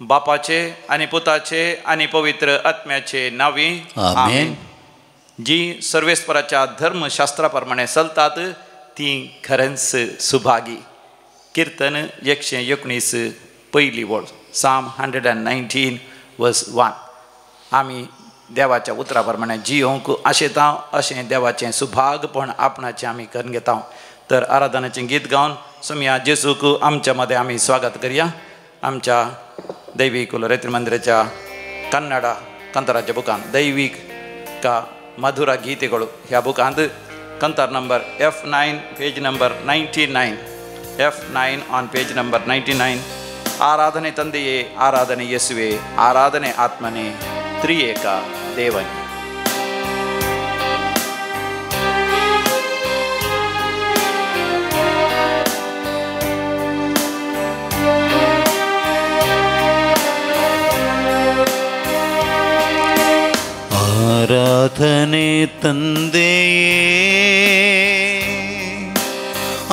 बापाचे आनी पुताचे आनी पवित्र आत्म्याचे नांवी आमेन। जी सर्वेस्पराच्या धर्मशास्त्रा प्रमाणे चलतात ती खरेंच सुभागी। कीर्तन 119 पयली वळ, साम 119 वर्स 1। आमी देवाच्या उतरा प्रमाणे जियोंक आशेता अशें देवाचें सुभागपण आपणाचें आमी करून घेता। तर आराधनाचें गीत गावन सोमया जेजूक आमच्या मदें आमी स्वागत करया। आमच्या दैवीक लोरेत्री मंदिराच्या कन्नडा कंतराच्या बुकान दैवीक का मधुरा गीतेಗಳು ह्या बुकांत कंतर number F9 page number 99, F9 on page number 99। ಆರಾಧನೆ ತಂದೆಯೇ, ಆರಾಧನೆ ಯೇಸುವೆ, ಆರಾಧನೆ ಆತ್ಮನೇ, ತ್ರಿಯೇಕ ದೇವನೇ. ಆರಾಧನೆ ತಂದೆಯೇ,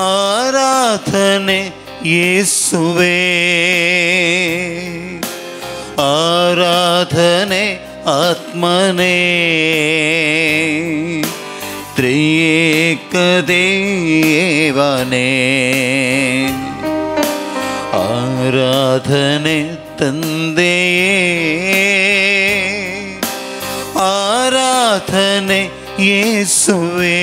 ಆರಾಧನೆ ಯೇಸುವೇ, ಆರಾಧನೆ ಆತ್ಮನೇ, ತ್ರಿಯೇಕ ದೇವನೇ. ಆರಾಧನೆ ತಂದೆಯೇ, ಆರಾಧನೆ ಯೇಸುವೇ,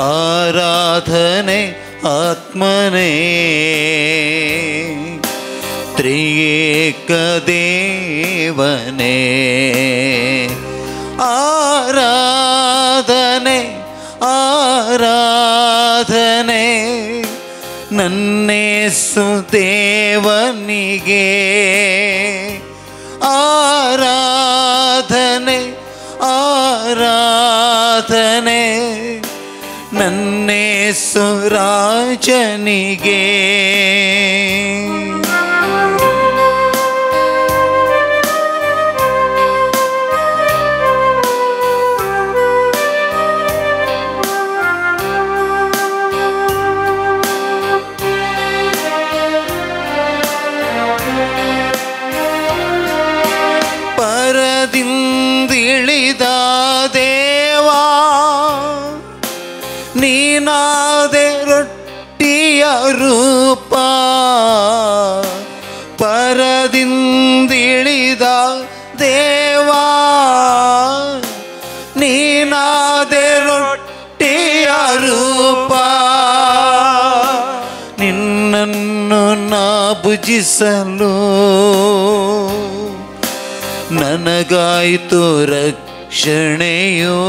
ಆರಾಧನೆ ಆತ್ಮನೇ, ತ್ರಿಯೇಕ ದೇವನೇ. ಆರಾಧನೆ ಆರಾಧನೆ ನನ್ನೇಸು ದೇವನಿಗೆ, ಆರಾಧನೆ ಆರಾಧನೆ ನನ್ನೇಸು ರಾಜನಿಗೆ. ಪರದಿಂದಿಳಿದ ದೇವಾ, ನೀನಾದೆ ರೊಟ್ಟಿಯ ರೂಪ. ಪರದಿಂದಿಳಿದ ದೇವಾ, ನೀನಾದೆ ರೊಟ್ಟಿಯ ರೂಪ. ನಿನ್ನನ್ನು ನಾ ಭುಜಿಸಲು ನನಗಾಯಿತು ರಕ್ಷಣೆಯೋ,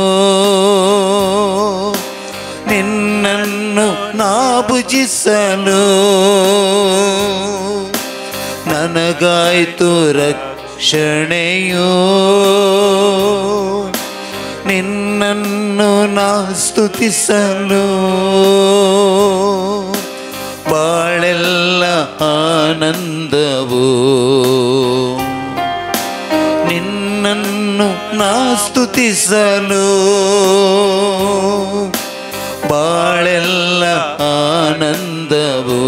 ನಿನ್ನನ್ನು ನಾ ಭುಜಿಸಲು ನನಗಾಯಿತು ರಕ್ಷಣೆಯೋ, ನಿನ್ನನ್ನು ನಾ ಸ್ತುತಿಸಲು ಬಾಳೆಲ್ಲ ಆನಂದವು. ನಿನ್ನನ್ನು ನಾ ಸ್ತುತಿಸಲು ಬಾಳೆಲ್ಲ ಆನಂದವು.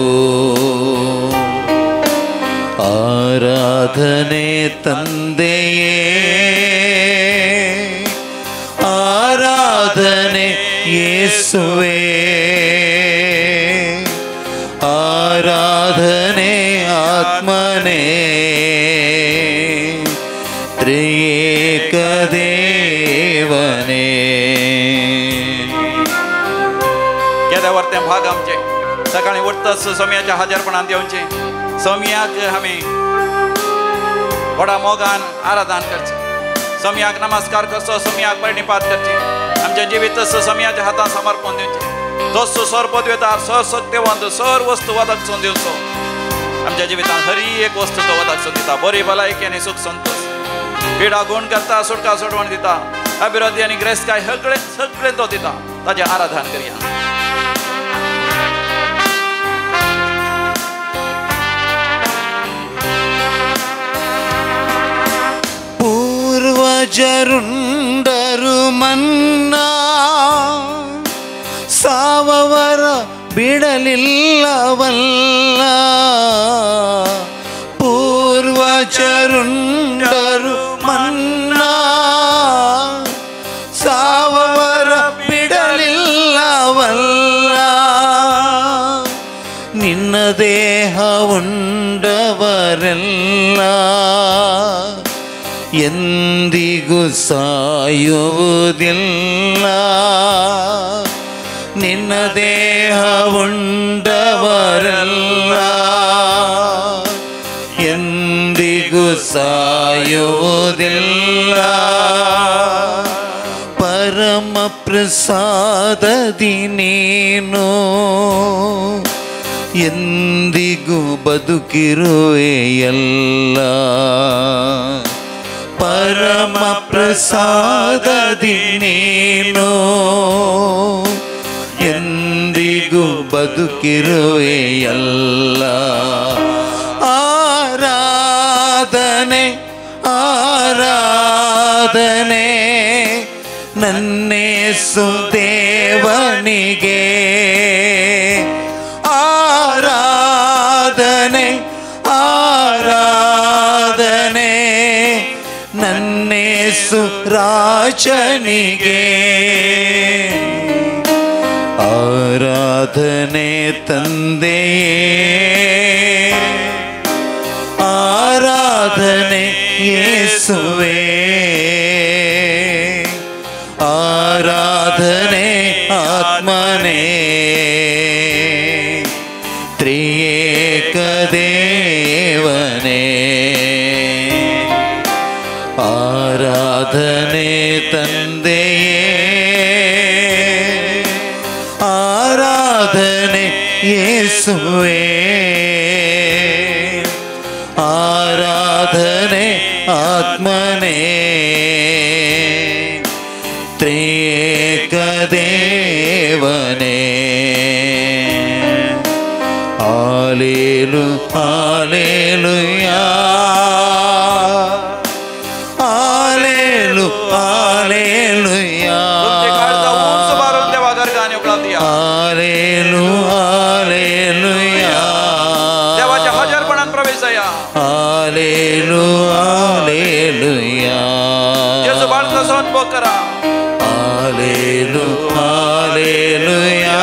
ಆರಾಧನೆ ತಂದೆಯೇ, ಆರಾಧನೆ ಯೇಸುವೇ, ಆರಾಧನೆ ಆತ್ಮನೇ, ತ್ರಿಯೇಕ ದೇವನೇ. केदे वरतें भाग आमचें सकाळीं उठताच सोमयाच्या हाजरपणान येवचें, सोमयाक आमी व्हडा मोगान आराधन करचें, सोमयाक नमस्कार करचो, सोमयाक परिणिपात करचें, आमचें जिवीत सोमयाच्या हातान समर्पण दिवचें. तोच सर पदवेतार सर सत्यवंत सर वस्तू वदकसून दिवचो. आमच्या जिवितांत हरी एक वस्तू तो वदकसून दिता, बरी भलायकी आनी सूख संतोष, पिडा गुण करता, सुटका सोडवण दिता, अभिवृद्धी आनी ग्रेस्तकाय सगळें सगळें तो दिता. ताचें आराधन करया. ಪೂರ್ವಜರುಂಡರು ಮನ್ನಾ ಸಾವವರ ಬಿಡಲಿಲ್ಲವಲ್ಲ, ರಾಜರುಂಡರು ಮನ್ನಾ ಸಾವವರ ಬಿಡಲಿಲ್ಲವಲ್ಲ ನಿನ್ನ ದೇಹ ಉಂಡವರೆಲ್ಲ ಎಂದಿಗೂ ಸಾಯುವುದಿಲ್ಲ ನಿನ್ನ ದೇಹ ಉಂಡವರೆಲ್ಲ ಎಂದಿಗೂ ಸಾಯುವುದಿಲ್ಲ ಪರಮ ಪ್ರಸಾದದಿ ನೀನು ಎಂದಿಗೂ ಬದುಕಿರುವೆಯಲ್ಲ ಪರಮ ಪ್ರಸಾದದಿ ನೀನು ಎಂದಿಗೂ ಬದುಕಿರುವೆಯಲ್ಲ ಆರಾಧನೆ ಆರಾಧನೆ ನನ್ನೇಸು ದೇವನಿಗೆ ಆರಾಧನೆ ಆರಾಧನೆ ನನ್ನೇಸು ರಾಜನಿಗೆ ಆರಾಧನೆ ತಂದೆಯೇ ಆರಾಧನೆ ಯೇಸುವೇ ಆರಾಧನೆ ಆತ್ಮನೇ ತ್ರಿಯೇಕ ದೇವನೇ ಆರಾಧನೆ ತಂದೆಯೇ ಆರಾಧನೆ ಯೇಸುವೇ ಆರಾಧನೆ ಆತ್ಮನೇ ತ್ರಿಯೇಕ ದೇವನೇ ಹಾಲೇಲು hallelujah ಹಾಲೇಲು hallelujah ಹಾಲೇಲು hallelujah ಹಾಲೇಲು hallelujah ಹಾಲೇಲು hallelujah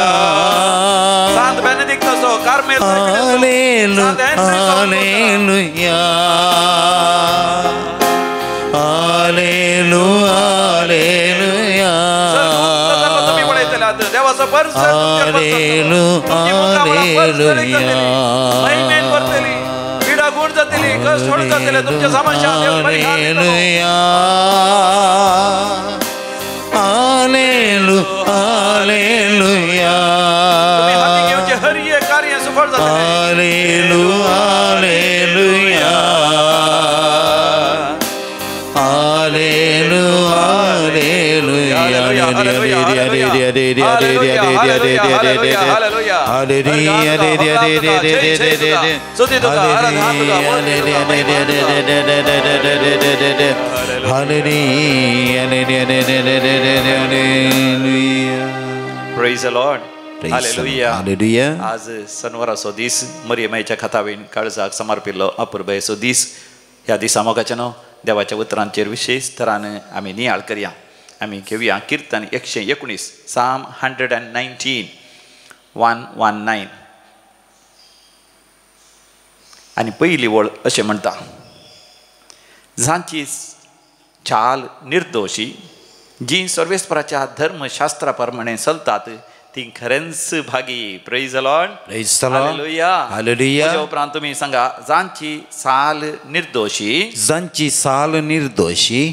ಹಾಲೇಲು hallelujah ಹಾಲೇಲು hallelujah ಹಾಲೇಲು hallelujah ಹಾಲೇಲು hallelujah ಹಾಲೇಲು hallelujah ಹಾಲೇಲು hallelujah Praise the Lord. Hallelujah. Hallelujah. आज सनवाराचो दीस मरियमाईच्या खातावेन काळजाक समर्पिल्लो अपुरबायेचो दीस. ह्या दिसा मोगाच्यानो देवाच्या उतरांचेर विशेष तरान आमी नियाळ करया. आमी घेवया कीर्तन 119, Psalm 119 119. आनी पयली वळ अशें म्हणटा, जांची चाल निर्दोशी, जी सर्वेस्पराच्या धर्मशास्त्रा प्रमाणे चलतात ती खरेंच भागी. Praise the Lord. Praise the Lord. Hallelujah. Hallelujah. ताज्या उपरांत तुमी सांगा, जांची चाल निर्दोशी, जांची चाल निर्दोशी,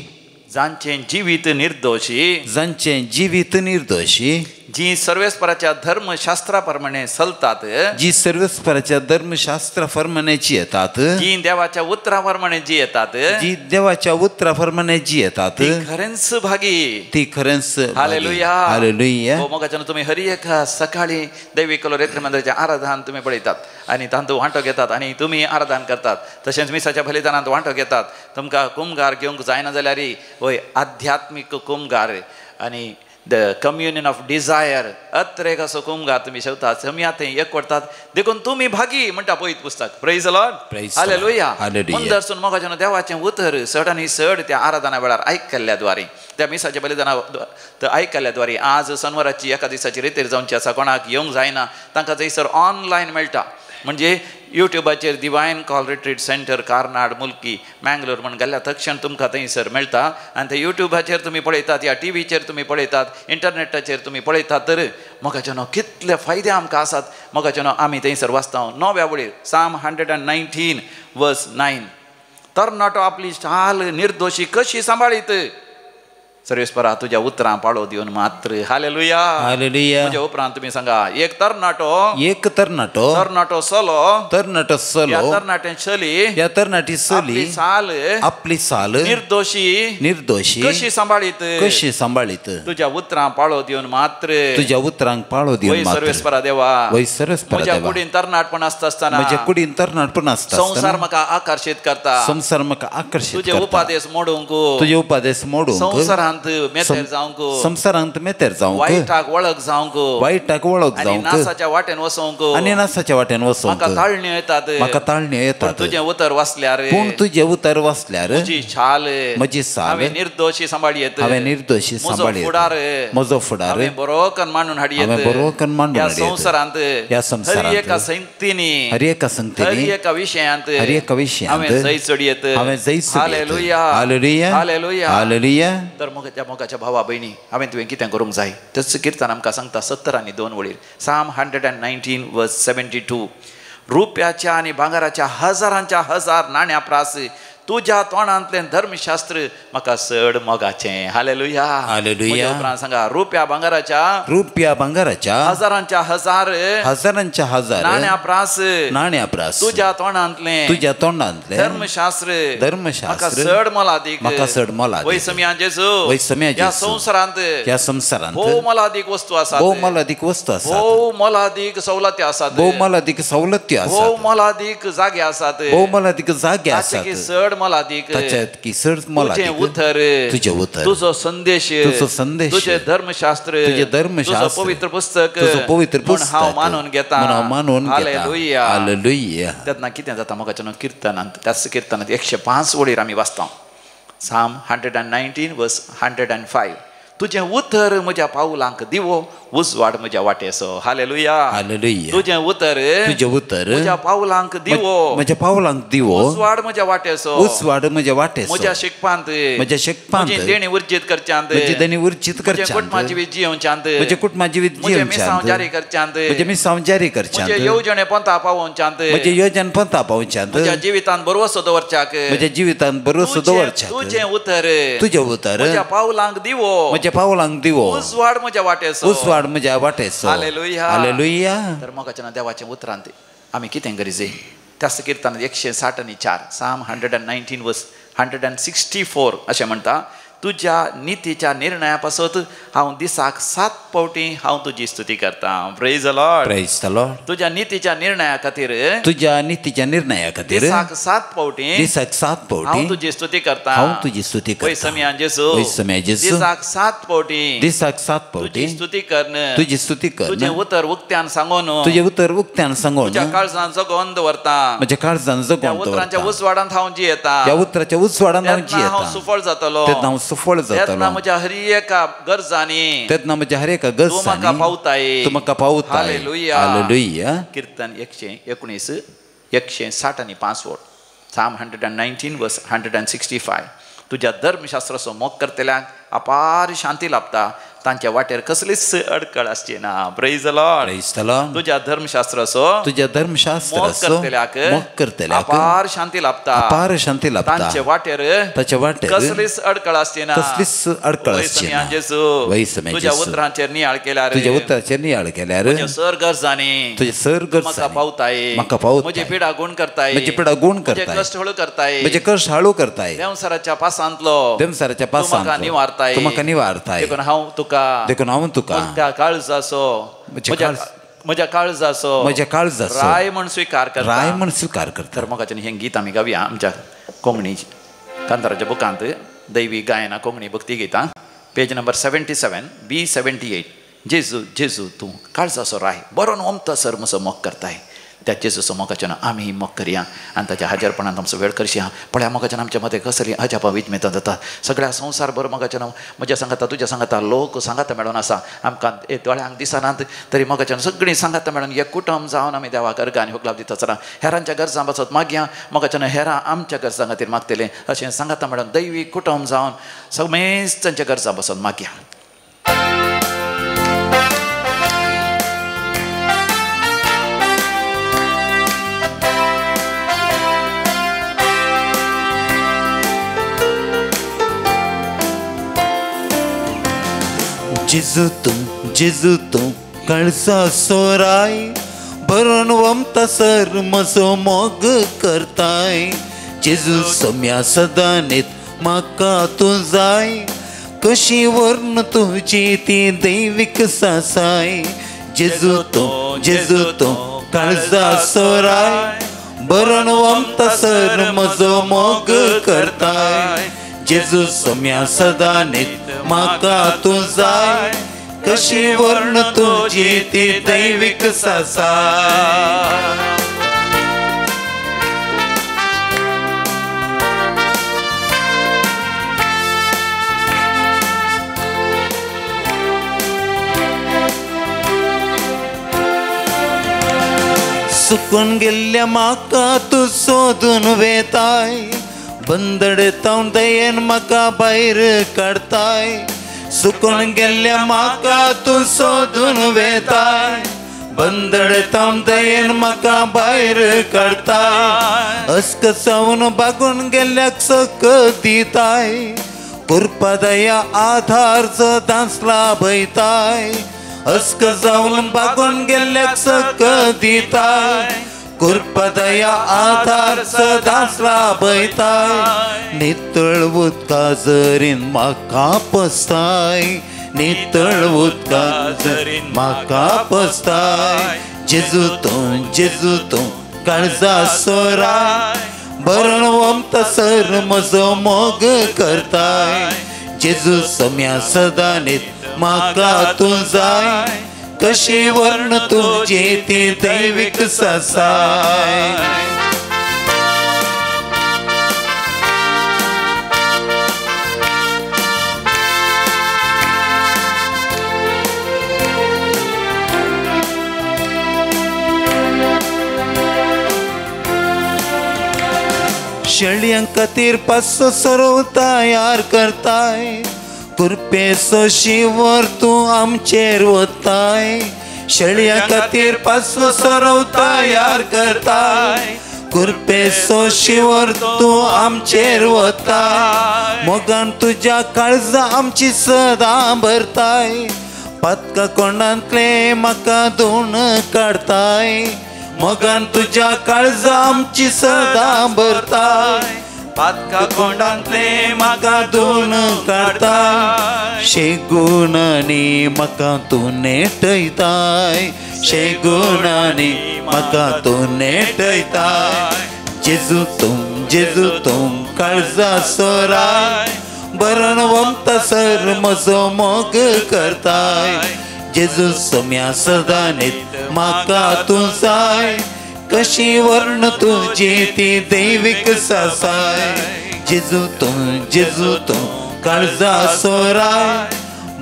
जांचें जिवीत निर्दोशी, जांचें जिवीत निर्दोशी, जी सर्वेस्पराच्या धर्मशास्त्रा प्रमाणे चलतात, जी सर्वेस्पराच्या धर्मशास्त्रा प्रमाणे जियेतात, जी देवाच्या उतरा प्रमाणे जियेतात, जी देवाच्या उतरा प्रमाणे जियेतात, ती खरेंच भागी, ती खरेंच. हालेलुया. हालेलुया. मोगाच्यान तुमी हर एक सकाळी दैवी कलोरेत्र मंदिराचें आराधन तुमी पळयतात आनी तांतूं वांटो घेतात आनी तुमी आराधन करतात. तशेंच मिसाच्या बलिदानांत वांटो घेतात. तुमकां कुमगार घेवंक जायना जाल्यार वय आध्यात्मीक कुमगार आनी The communion of desire अत्रेक असो कुमगा तुमी शेवतात समया थंय एकवटतात देखून तुमी भागी म्हणटा पवित्र पुस्तक. Praise the Lord. Hallelujah. मुंदरसून मोगाच्यान देवाचें उतर चड आनी चड त्या आराधना वेळार आयकल्ल्या द्वारे, त्या मिसाच्या बलिदाना आयकल्ल्या द्वारे आज सनवाराची एका दिसाची रेतेर जावची आसा. कोणाक येवंक जायना तांकां थंयसर ऑनलायन मेळटा, म्हणजे युट्यूबाचेर divine call retreat centre Karnad Mulki Mangalore म्हण गेल्ल्या तक्षण तुमकां थंयसर मेळटा. आनी ते युट्यूबाचेर तुमी पळयतात या टीव्हीचेर तुमी पळयतात, इंटरनेटाचेर तुमी पळयतात तर मोगाच्यानो कितले फायदे आमकां आसात. मोगाच्यानो आमी थंयसर वाचता 9व्या वळीर Psalm 119 verse 9, तरणाटो आपली चाल निर्दोशी कशी सांबाळीत, सर्वेस्परा तुज्या उतरां पाळो दिवन मात्र. हालेलुया. हालेलुया. म्हज्या उपरांत तुमी सांगा, एक तरणाटो, एक तरणाटो, तरणाटो चलो, तरणाटो चलो, ह्या तरणाटे चली, ह्या तरणाटी चली, आपली साल, आपली साल निर्दोशी, निर्दोशी कशी सांबाळीत, कशी सांबाळीत, तुज्या उतरां पाळो दिवन मात्र, तुज्या उतरांक पाळो दिवन मात्र. सर्वेस्परा देवा, वय सर्वेस्परा म्हज्या देवा, कुडीन तरणाटपण आसता आसतना, म्हज्या कुडीन तरणाटपण आसता आसतना, संवसार म्हाका आकर्शीत करता, संवसार म्हाका आकर्शीत तुजे करता, उपादेश मोडूंक, तुजे उपादेश मोडूंक, संवसारांत मेतेर जावंक, संवसारांत मेतेर जावंक, वायटाक वळख जावंक, वायटाक वळख जावंक, नासाच्या वाटेन वचोंक, आनी नासाच्या वाटेन वचोंक, म्हाका ताळण्यो येतात, म्हाका ताळण्यो येतात, तुजें उतर वाचल्यार, पूण तुजें उतर वाचल्यार, म्हजी चाल, म्हजी चाल हांवें निर्दोशी सांबाळयेत, हांवें निर्दोशी सांबाळयेत, फुडार, म्हजो फुडार हांवें बरो करून मांडून हाडयेत, हांवें बरो करून मांडून हाडयेत, ह्या संवसारांत, ह्या संवसारांत, हर एका संगतीनी, हर एका संगतीनी, हर एका विशयांत, हर एका विशयांत हांवें जैत चडयेत, हांवें जैत चडयेत. हालेलुया. हालेलुया. हालेलुया. हालेलुया. तर मोगाच्या मोगाच्या भावा भयणी हांवें तुवें कितें करूंक जाय तेच किर्तन आमकां सांगता 72 वळीर Psalm 119 verse 72, रुप्याच्या आनी भांगराच्या हजारांच्या हजार नाण्या प्रास तुज्या तोंडांतलें धर्मशास्त्र म्हाका चड मोगाचें. हालेलुया. हालेलुया. उपरांत सांगा, रुप्या भांगराच्या, रुप्या भांगराच्या, हजारांच्या हजार, हजारांच्या हजार, नाण्या प्रास, नाण्या प्रास, तुज्या तोंडांतलें, तुज्या तोंडांतलें धर्मशास्त्र, धर्मशास्त्र म्हाका चड मोलादीक, म्हाका चड मोलादीक. वय सम्या जेजू, वय सम्या जेजू, ह्या संवसारांत, ह्या संवसारांत भोव मोलादीक वस्तू आसात, भोव मोलादीक वस्तू आसात, भोव मोलादीक सवलती आसात, भोव मोलादीक सवलती आसात, भोव मोलादीक जागे आसात, भोव मोलादीक जागे आसात, चड मोलादीक, चड मोलादीक तुजें उतर, तुजें उतर, तुजो संदेश, तुजो संदेश, तुजें धर्मशास्त्र, तुजें धर्मशास्त्र, तुजो पवित्र पुस्तक, तुजो पवित्र पुस्तक हांव मानून घेता, हांव मानून घेता. हालेलुया. हालेलुया. तेन्ना कितें जाता मोगाच्यानो किर्तनांत, त्याच किर्तनांत 105 वळीर आमी वाचता Psalm 119 verse 105, तुजें उतर म्हज्या पावलांक दिवो, उजवाड म्हज्या वाटेचो. हालेलुया. हालेलुया. तुजें उतर, तुजें उतर म्हज्या पावलांक दिवो, म्हज्या पावलांक दिवो, उजवाड म्हज्या वाटेचो, उजवाड म्हज्या वाटेचो, म्हज्या शिकपांत, म्हज्या शिकपांत, म्हजी देणी उर्जीत करच्यांत, म्हजी देणी उर्जीत करच्यांत, म्हजें कुटुंबा जिवीत जियोवच्यांत, म्हजें कुटुंबा जिवीत म्हजें मिसांव जारी करच्यांत, म्हजें मिसांव जारी करच्यांत, म्हजें येवजणे पंथा पावोवच्यांत, म्हजें येवजण पंथा पावोवच्यांत, म्हज्या जिवितांत भरवसो दवरच्याक, म्हज्या जिवितांत भरवसो दवरच्याक, तुजें उतर, तुजें उतर म्हज्या पावलांक दिवो, म्हज्या पावलांक दिवो, उजवाड म्हज्या वाटेचो, उजवाड म्हज्या वाटेचो. हालेलुया. हालेलुया. तर मोगाच्या देवाचें उतरांत आमी कितें गरजे त्याच किर्तनांत 160 Psalm 119 verse 164 अशें म्हणटा, तुज्या नितीच्या निर्णया पासत हांव दिसाक 7 फावटी हांव तुजी स्तुती करता. Praise the Lord. Praise the Lord. तुज्या नितीच्या निर्णया खातीर, तुज्या नितीच्या निर्णया खातीर दिसाक 7 फावटी, दिसाक 7 फावटी हांव तुजी स्तुती करता, हांव तुजी स्तुती करता. वय सम्या जेजू, वय सम्या जेजू, दिसाक 7 फावटी, दिसाक 7 फावटी तुजी स्तुती करन, तुजी स्तुती करन, तुजें उतर उक्त्यान सांगून, तुजें उतर उक्त्यान सांगून, तुज्या काळजान जगोवन दवरता, म्हज्या काळजान जगोवन दवरता, उतरांच्या उजवाडांत हांव जियेता, त्या उतराच्या उजवाडांत हांव जियेता, हांव सुफळ जातलो, तेन्ना हांव सुफळ जातलो, तेन्ना म्हज्या हर एका गरजांनी, तेन्ना म्हज्या हर एका गरजांनी तूं म्हाका पावताय, तूं म्हाका पावताय. हालेलुया. हालेलुया. किर्तन 119 165 वळ Psalm 119 verse 165, तुज्या धर्मशास्त्राचो मोग करतल्यांक अपार शांती लाभता, तांच्या वाटेर कसलीच अडकळ आसची ना. Praise the Lord. Praise the Lord. तुज्या धर्मशास्त्राचो, तुज्या धर्मशास्त्राचो मोग करतल्यांक अपार शांती लाभता, अपार शांती लाभता, तांचे वाटेर, ताच्या वाटेर कसलीच अडकळ आसची ना, कसलीच अडकळ आसची ना. जेजू, तुज्या उतरांचेर नियाळ केल्यार, तुज्या उतरांचेर नियाळ केल्यार, तुज्या सर गरजांनी, तुज्या सर गरजांनी म्हाका पावताय, म्हाका पावताय, म्हजी पिडा गुण करताय, म्हजी पिडा गुण करताय, म्हजे कश्ट हळू करताय, म्हजे कश्ट हळू करताय, देंवसाराच्या पासांतलो, देंवसाराच्या पासांतलो तूं म्हाका निवारताय, तूं म्हाका निवारताय, देखून हांव तुका, देखून हांव तुका म्हज्या काळजाचो, म्हज्या काळजाचो, म्हज्या काळजाचो राय म्हण स्विकार करता, राय म्हण स्विकार करता. तर मोगाच्यान हें गीत आमी गावया आमच्या कोंकणी कांताराच्या बुकांत, दैवी गायना कोंकणी भक्ती गितां पेज नंबर 77 B78. जेजू जेजू तूं काळजाचो राय बरोन ओमता सर म्हजो मोग करताय. त्या जेजूचो मोगाच्यान आमी मोग करया आनी ताच्या हाजरपणान आमचो वेळ करया. पळया मोगाच्यान आमच्या मदें कसली अजापां विजमेतां जाता. सगळ्या संवसार भर मोगाच्यान म्हज्या सांगाता तुज्या सांगाता लोक सांगाता मेळोन आसा. आमकां दोळ्यांक दिसनात तरी मोगाच्यान सगळीं सांगाता मेळोन एक कुटुंब जावन आमी देवाक अर्गां आनी हुकलाप दिता आसतना हेरांच्या गरजां पासत मागया. मोगाच्यान हेरां आमच्या गरजां खातीर मागतलें अशें सांगाता मेळोन दैवी कुटुंब जावन सगळेच तांच्या गरजां पासत मागया. जेजू तूं काळजाचो राय भरून वमता सर म्हजो मोग करताय. जेजू सम्या सदांनीत म्हाका तूं जाय कशी वर्ण तुजी ती दैवीक सासाय. जेजू तूं काळजाचो राय भरून वमता सर म्हजो मोग करताय. जेजू सम्या सदांनीत म्हाका तूं जाय कशी वर्ण तुजी ती दैवीक सासाय. सुकून गेल्ल्या म्हाका तूं सोदून वेताय बंदडे तावन दयेन म्हाका भायर काडताय. सुकून गेल्ल्या म्हाका तूं सोदून वेताय बंदडे तावन दयेन म्हाका भायर काडताय. अस्कसावन बागून गेल्ल्याक सक दिताय कृपा दया आधार सदांच लाभयताय. अस्क जावन बागून गेल्ल्याक सक दिताय कृपा दया आधार सदांच लाभयताय. नितळ उदका जरीन म्हाका पसताय नितळ उदका जरीन म्हाका पसताय. जेजू तूं काळजाचो राय भरून वमता सर म्हजो मोग करताय. जेजू सम्या सदांनीत म्हाका तूं जाय कशी वर्ण तुजी ती दैवीक सासाय. शेळयां खातीर पासो सरोव तयार करताय कुरपेचो शिवर तूं आमचेर वताय. शेळयां खातीर पासो सरोव तयार करताय कुरपेचो शिवर तूं आमचेर वताय. मोगान तुज्या काळजा आमची सदां भरताय पातका कोंडांतले म्हाका धुवन काडताय. मोगान तुज्या काळजा आमची सदां भरताय पातका कोंडांतले म्हाका धुवन काडताय. शेगुणांनी म्हाका तूं नेटयताय शेगुणांनी म्हाका तूं नेटयताय. जेजू तूं काळजाचो राय भरून वमता सर म्हजो मोग करताय. जेजू सम्या सदांनीत म्हाका तूं जाय कशी वर्ण तुजी ती दैवीक सासाय. जेजू तूं काळजाचो राय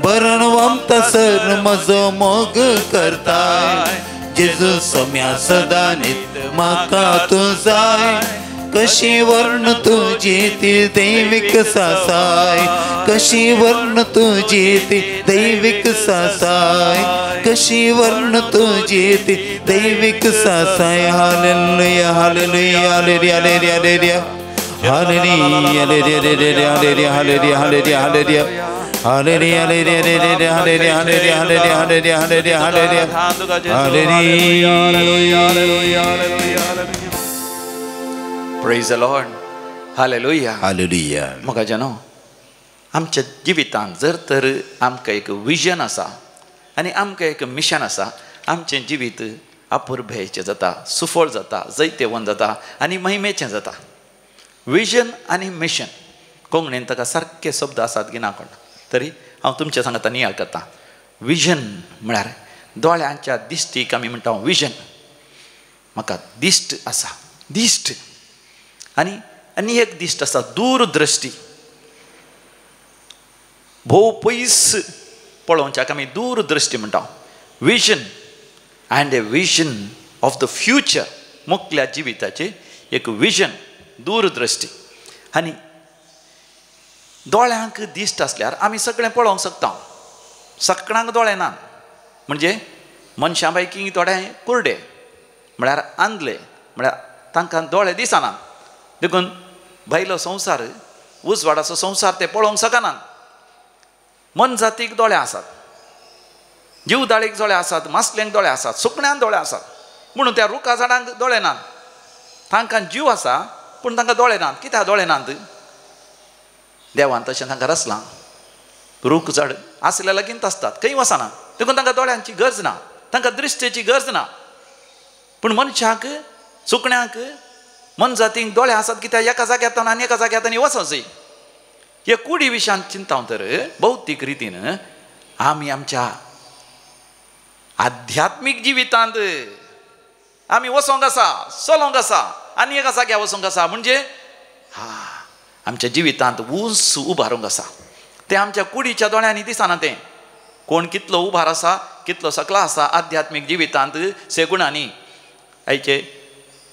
भरून वमता सर म्हजो मोग करताय. जेजू सम्या सदांनीत म्हाका तूं जाय कशी वर्ण तुजी ती दैवीक सासाय. कशी वर्ण तुजी ती दैवीक सासाय कशी वर्ण तुजी ती दैवीक सासाय. Hallelujah hallelujah hallelujah hallelujah hallelujah hallelujah hallelujah hallelujah hallelujah hallelujah hallelujah hallelujah hallelujah hallelujah hallelujah hallelujah hallelujah. Praise the Lord. Hallelujah. Hallelujah. मोगाजनो आमच्या जिवितांत जर तर आमकां एक विजन आसा आनी आमकां एक मिशन आसा आमचें जिवीत अपुरबेचें जाता, सुफळ जाता, जैतेवंत जाता आनी महिमेचें जाता. विजन आनी मिशन कोंकणीन ताका सारके शब्द आसात की ना कोण तरी हांव तुमच्या सांगता नियाळ करता. विजन म्हळ्यार दोळ्यांच्या दिश्टीक आमी म्हणटा विजन. म्हाका दिश्ट आसा, दिश्ट. आनी आनी एक दिश्ट आसा दूरदृश्टी. भोव पयस पळोवच्याक आमी दूरदृश्टी म्हणटा. Vision and a vision of the future, मुखल्या जिविताची एक विजन, दूरदृश्टी. आनी दोळ्यांक दिश्ट आसल्यार आमी सगळें पळोवंक शकता. सगळ्यांक दोळे ना, म्हणजे मनशां पैकी थोडे कुरडे म्हळ्यार आंदले, म्हळ्यार तांकां दोळे दिसना, देखून भायलो संवसार उजवाडाचो संवसार ते पळोवंक शकनात. मनजातीक दोळे आसात, जीवदाळीक दोळे आसात, मासल्यांक दोळे आसात, सुकण्यांक दोळे आसात, म्हणून त्या रुखा झाडांक दोळे नात. तांकां जीव आसा पूण तांकां दोळे नात. कित्याक दोळे नात? देवान तशें तांकां रचलां. रूख झाड आसल्या लागींच आसतात, खंय वचना, देखून तांकां दोळ्यांची गरज ना, तांकां दृश्टेची गरज ना. पूण मनशाक, सुकण्यांक, मनजातींक दोळे आसात कित्याक एका जाग्यार आनी एका जाग्यार आनी वचोंक जाय. हे कुडी विशयान चिंता तर भौतीक रितीन आमी आमच्या आध्यात्मीक जिवितांत आमी वचोंक आसा, चलोंक आसा, आनी एका जाग्यार वचोंक आसा. म्हणजे हा आमच्या जिवितांत ऊंच उबारूंक आसा. तें आमच्या कुडीच्या दोळ्यांनी दिसना. तें कोण कितलो उबार आसा, कितलो सकला आसा आध्यात्मीक जिवितांत सेगुणांनी. आयचे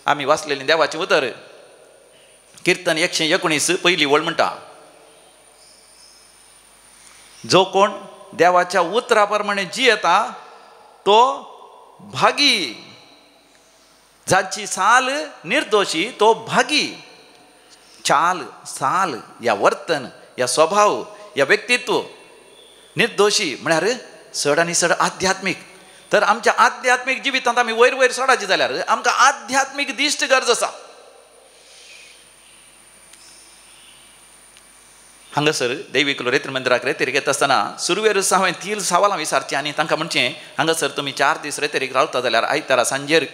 आमी वाचलेलें देवाचें उतर किर्तन 119 पयली वळ म्हणटा, जो कोण देवाच्या उतरा प्रमाणे जियेता तो भागी, जाची साल निर्दोशी तो भागी. चाल, साल या वर्तन या स्वभाव या व्यक्तित्व निर्दोशी म्हळ्यार चड आनी चड आध्यात्मीक. तर आमच्या आध्यात्मीक जिवितांत आमी वयर वयर चडायचें जाल्यार आमकां आध्यात्मीक दिश्ट गरज आसा. हांगासर दैवीक लोरेत्र मंदिराक रेतेरीक येता आसतना सुरवेरूच हांवें 3 सवालां विचारचीं आनी तांकां म्हणचें, हांगासर तुमी 4 दीस रेतेरीक रावता जाल्यार आयतारा सांजेर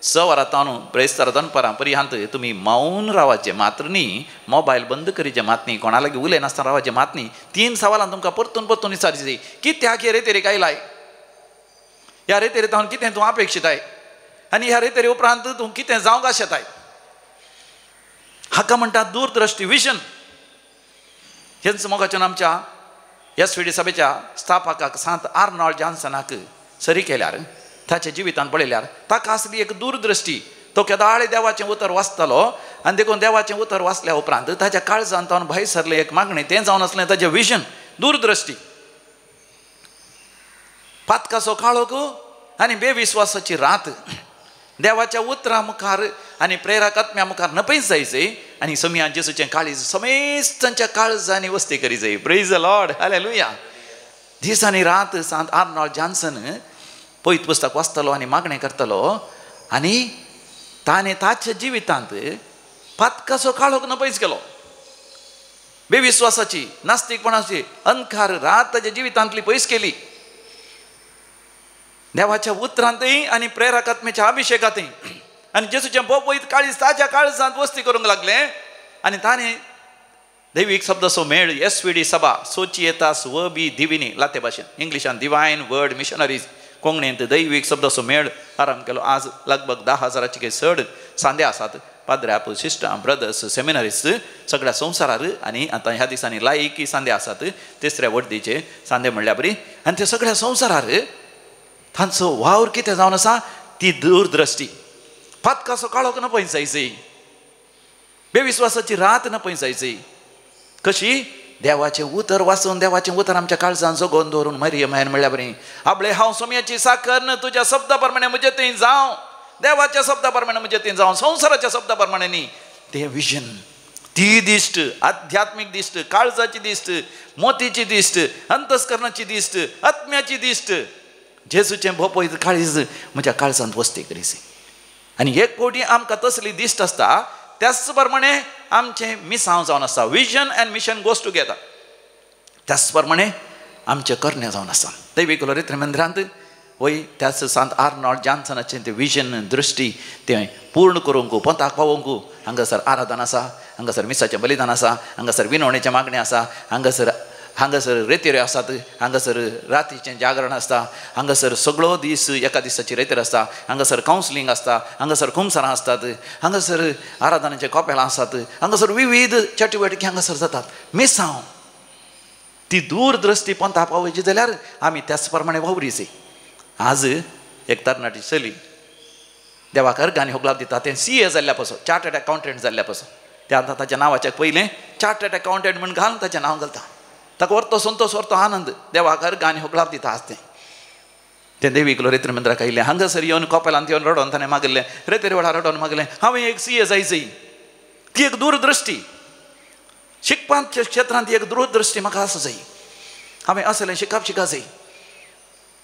6 वरां तावन ब्रेस्तारा दनपारां पर्यंत तुमी मौन रावाचें मात्र न्ही, मोबायल बंद करीचें मात न्ही, कोणा लागीं उलयनासतना रावाचें मात न्ही. 3 सवालां तुमकां परतून परतून विचारचीं, कित्याक हे रेतेरीक आयलाय, ह्या रेतेरी तावन कितें तूं अपेक्षिताय, आनी ह्या रेतेरी उपरांत तूं कितें जावंक आशेताय. हाका म्हणटा दूरदृश्टी, विजन. हेंच मोगाच्यान आमच्या एस.वी.डी. सभेच्या स्थापकाक सांत आर्नॉल्ड जॉन्सनाक सरी केल्यार, ताच्या जिवितांत पळयल्यार ताका आसली एक दूरदृश्टी. तो केदाळे देवाचें उतर वाचतालो आनी देखून देवाचें उतर वाचल्या उपरांत ताच्या काळजांत तावन भायर सरलें एक मागणें, तें जावन आसलें ताचें विजन, दूरदृश्टी. पातकाचो काळोख आनी बेविस्वासाची रात देवाच्या उतरा मुखार आनी प्रेरक आत्म्या मुखार नपयत जायचे आनी समिया जेसूचें काळीज समेस्तांच्या काळजांनी वस्ती करी जाय. Praise the Lord, hallelujah. दीस आनी रात सांत आर्नॉल्ड जॉन्सन पयत पुस्तक वाचतलो आनी मागणें करतलो आनी ताणें ताच्या जिवितांत पातकाचो काळोख नपयच केलो. बेविस्वासाची, नास्तिकपणाची अंधकार रात ताच्या जिवितांतली पयस केली. देवाच्या उतरांतय आनी प्रेरक आत्म्याच्या अभिशेकांतय आनी जेसूचें भोव काळीज ताच्या काळजांत वस्ती करूंक लागलें आनी ताणें दैवीक शब्दाचो मेळ एस.वी.डी. सभा सोचियेतास व बी दिविनी लाते भाशेन इंग्लिशान डिवायन वर्ड मिशनरीज कोंकणींत दैवीक शब्दाचो मेळ आरंभ केलो. आज लगभग 10,000 काही चड सांदे आसात, पाद्र्याप, सिस्टां, ब्रदर्स, सेमिनरीज सगळ्या संवसारार आनी आतां ह्या दिसांनी लायकी सांदे आसात, तिसऱ्या वडदीचे सांदे म्हणल्या बरी. आनी ते सगळ्या संवसारार तांचो वावर कितें जावन आसा ती दूरदृश्टी. पातकाचो काळोख न पळय जायची, बेविस्वासाची रात न पळय जायची. कशी? देवाचें उतर वाचून, देवाचें उतर आमच्या काळजान जगोवन दवरून मरियम मायन म्हणल्या बरी, आपले हांव सोम्याची साखर न तुज्या शब्दा प्रमाणे म्हजें थंय जावं, देवाच्या शब्दा प्रमाणे म्हजें थंय जावं, संवसाराच्या शब्दा प्रमाणे न्ही. तें विजन, ती दिश्ट, आध्यात्मीक दिश्ट, काळजाची दिश्ट, मोतीची दिश्ट, अंतस्करणाची दिश्ट, आत्म्याची दिश्ट. जेसूचें भोपय काळीज म्हज्या काळजांत वस्ती करीसी. आनी एक फावटी आमकां तसली दिश्ट आसता त्याच प्रमाणे आमचें मिसांव जावन आसता. Vision and mission goes together. त्याच प्रमाणे आमचें करणें जावन आसा. दैवीक लोरेत्र मंदिरांत वय त्याच सांत आर्नॉल्ड जॉन्सनाचें तें विजन, दृश्टी तें पूर्ण करूंक, पोंताक पावोवंक हांगासर आराधन आसा, हांगासर मिसाचें बलिदान आसा, हांगासर विनवणेचें मागणें आसा, हांगासर हांगासर रेतेर आसात, हांगासर रातीचें जागरण आसता, हांगासर सगळो दीस एका दिसाची रेतेर आसता, हांगासर कावन्सिलींग आसता, हांगासर कुमसारां आसतात, हांगासर आराधनाचे कोपेलां आसात, हांगासर विविध चटुवटिके हांगासर जातात. मिसांव ती दूरदृश्टी पंथा पावयची जाल्यार आमी त्याच प्रमाणे वावरीची. आज एक तरणाटी चली देवाक अर्गांनी होगलाप दिता, तें सी ए जाल्ल्या पासून, चार्टर्ड अकावंटंट जाल्ल्या पासून, ते आतां ताच्या नांवाच्या पयलें चार्टर्ड अकावंटंट म्हूण घालून ताचें नांव घालता. ताका व्हरतो संतोश, व्हरतो आनंद, देवाक अर्गांनी होगलाप दिता. आज तें तें देवीक रेत्र मंदिराक आयिल्लें, हांगासर येवन कोपेलांत येवन रडोन ताणें मागलें, रेतेर वेळार रडोन मागलें, हांवें एक सी ए जायची. ती एक दूरदृश्टी, शिकपाच्या क्षेत्रांत एक दूरदृश्टी म्हाका आसूं जाय. हांवें असलें शिकप शिका जाय,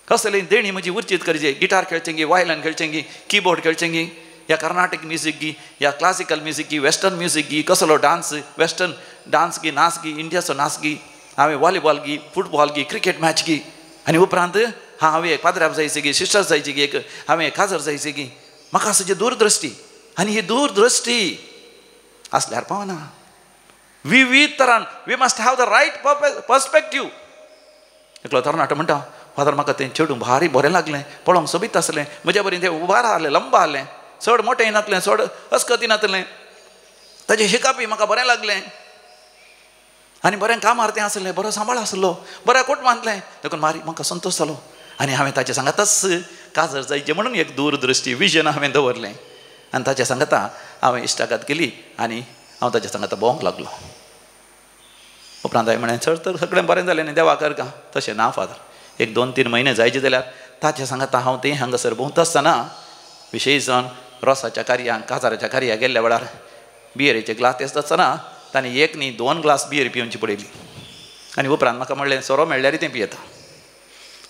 कसलें देणी म्हजी उर्जीत करचे, गिटार खेळचेंगी, वायलन खेळचेंगी, किबोर्ड खेळचेंगी, या कर्नाटक म्युजीक गी, या क्लासिकल म्युजीक गी, वेस्टर्न म्युजीक गी, कसलो डांस, वेस्टर्न डांस गी, नाच गी, इंडियाचो नाच गी, हांवें वॉलीबॉल गी, फुटबॉल गी, क्रिकेट मॅच गी, आनी उपरांत हां हांवें एक पाद्राब जायची गी, सिस्टर जायची गी, एक हांवें काजर जायची गी. म्हाका आसा जी दूरदृश्टी, आनी ही दूरदृश्टी आसल्यार पावना. विविध तरान we must have the right perspective. एकलो तरणाटो म्हणटा, फादर म्हाका तें चेडूं भारी बरें लागलें, पळोवंक सोबीत आसलें, म्हज्या बरें तें उबार आहलें, लंब आहलें, चड मोटें नासलें, चड अस्कती नासलें, ताजें शिकपी म्हाका बरें लागलें, आनी बरें कामार तें आसलें, बरो सांबाळ आसलो, बऱ्या कुटुंबांतलें, देखून मारी म्हाका संतोश जालो. आनी हांवें ताचे सांगाताच काजर जायचें म्हणून एक दूरदृश्टी विजन हांवें दवरलें, आनी ताच्या सांगाता हांवें इश्टागत केली आनी हांव ताच्या सांगाता भोंवंक लागलो. उपरांत हांवें म्हणलें, सर तर सगळें बरें जालें न्ही देवाक अर्गां. तशें ना फादर, एक 2-3 म्हयने जायचे जाल्यार ताच्या सांगाता हांव तें हांगासर भोंवता आसतना विशेश जावन रोसाच्या कार्यांक, काजाराच्या कार्याक गेल्ल्या वेळार बियरीचे ग्लास आसता आसतना ताणें एक न्ही 2 ग्लास बियर पिवची पडयली. आनी उपरांत म्हाका म्हणलें, सोरो मेळ्ळ्यार तें पियेता,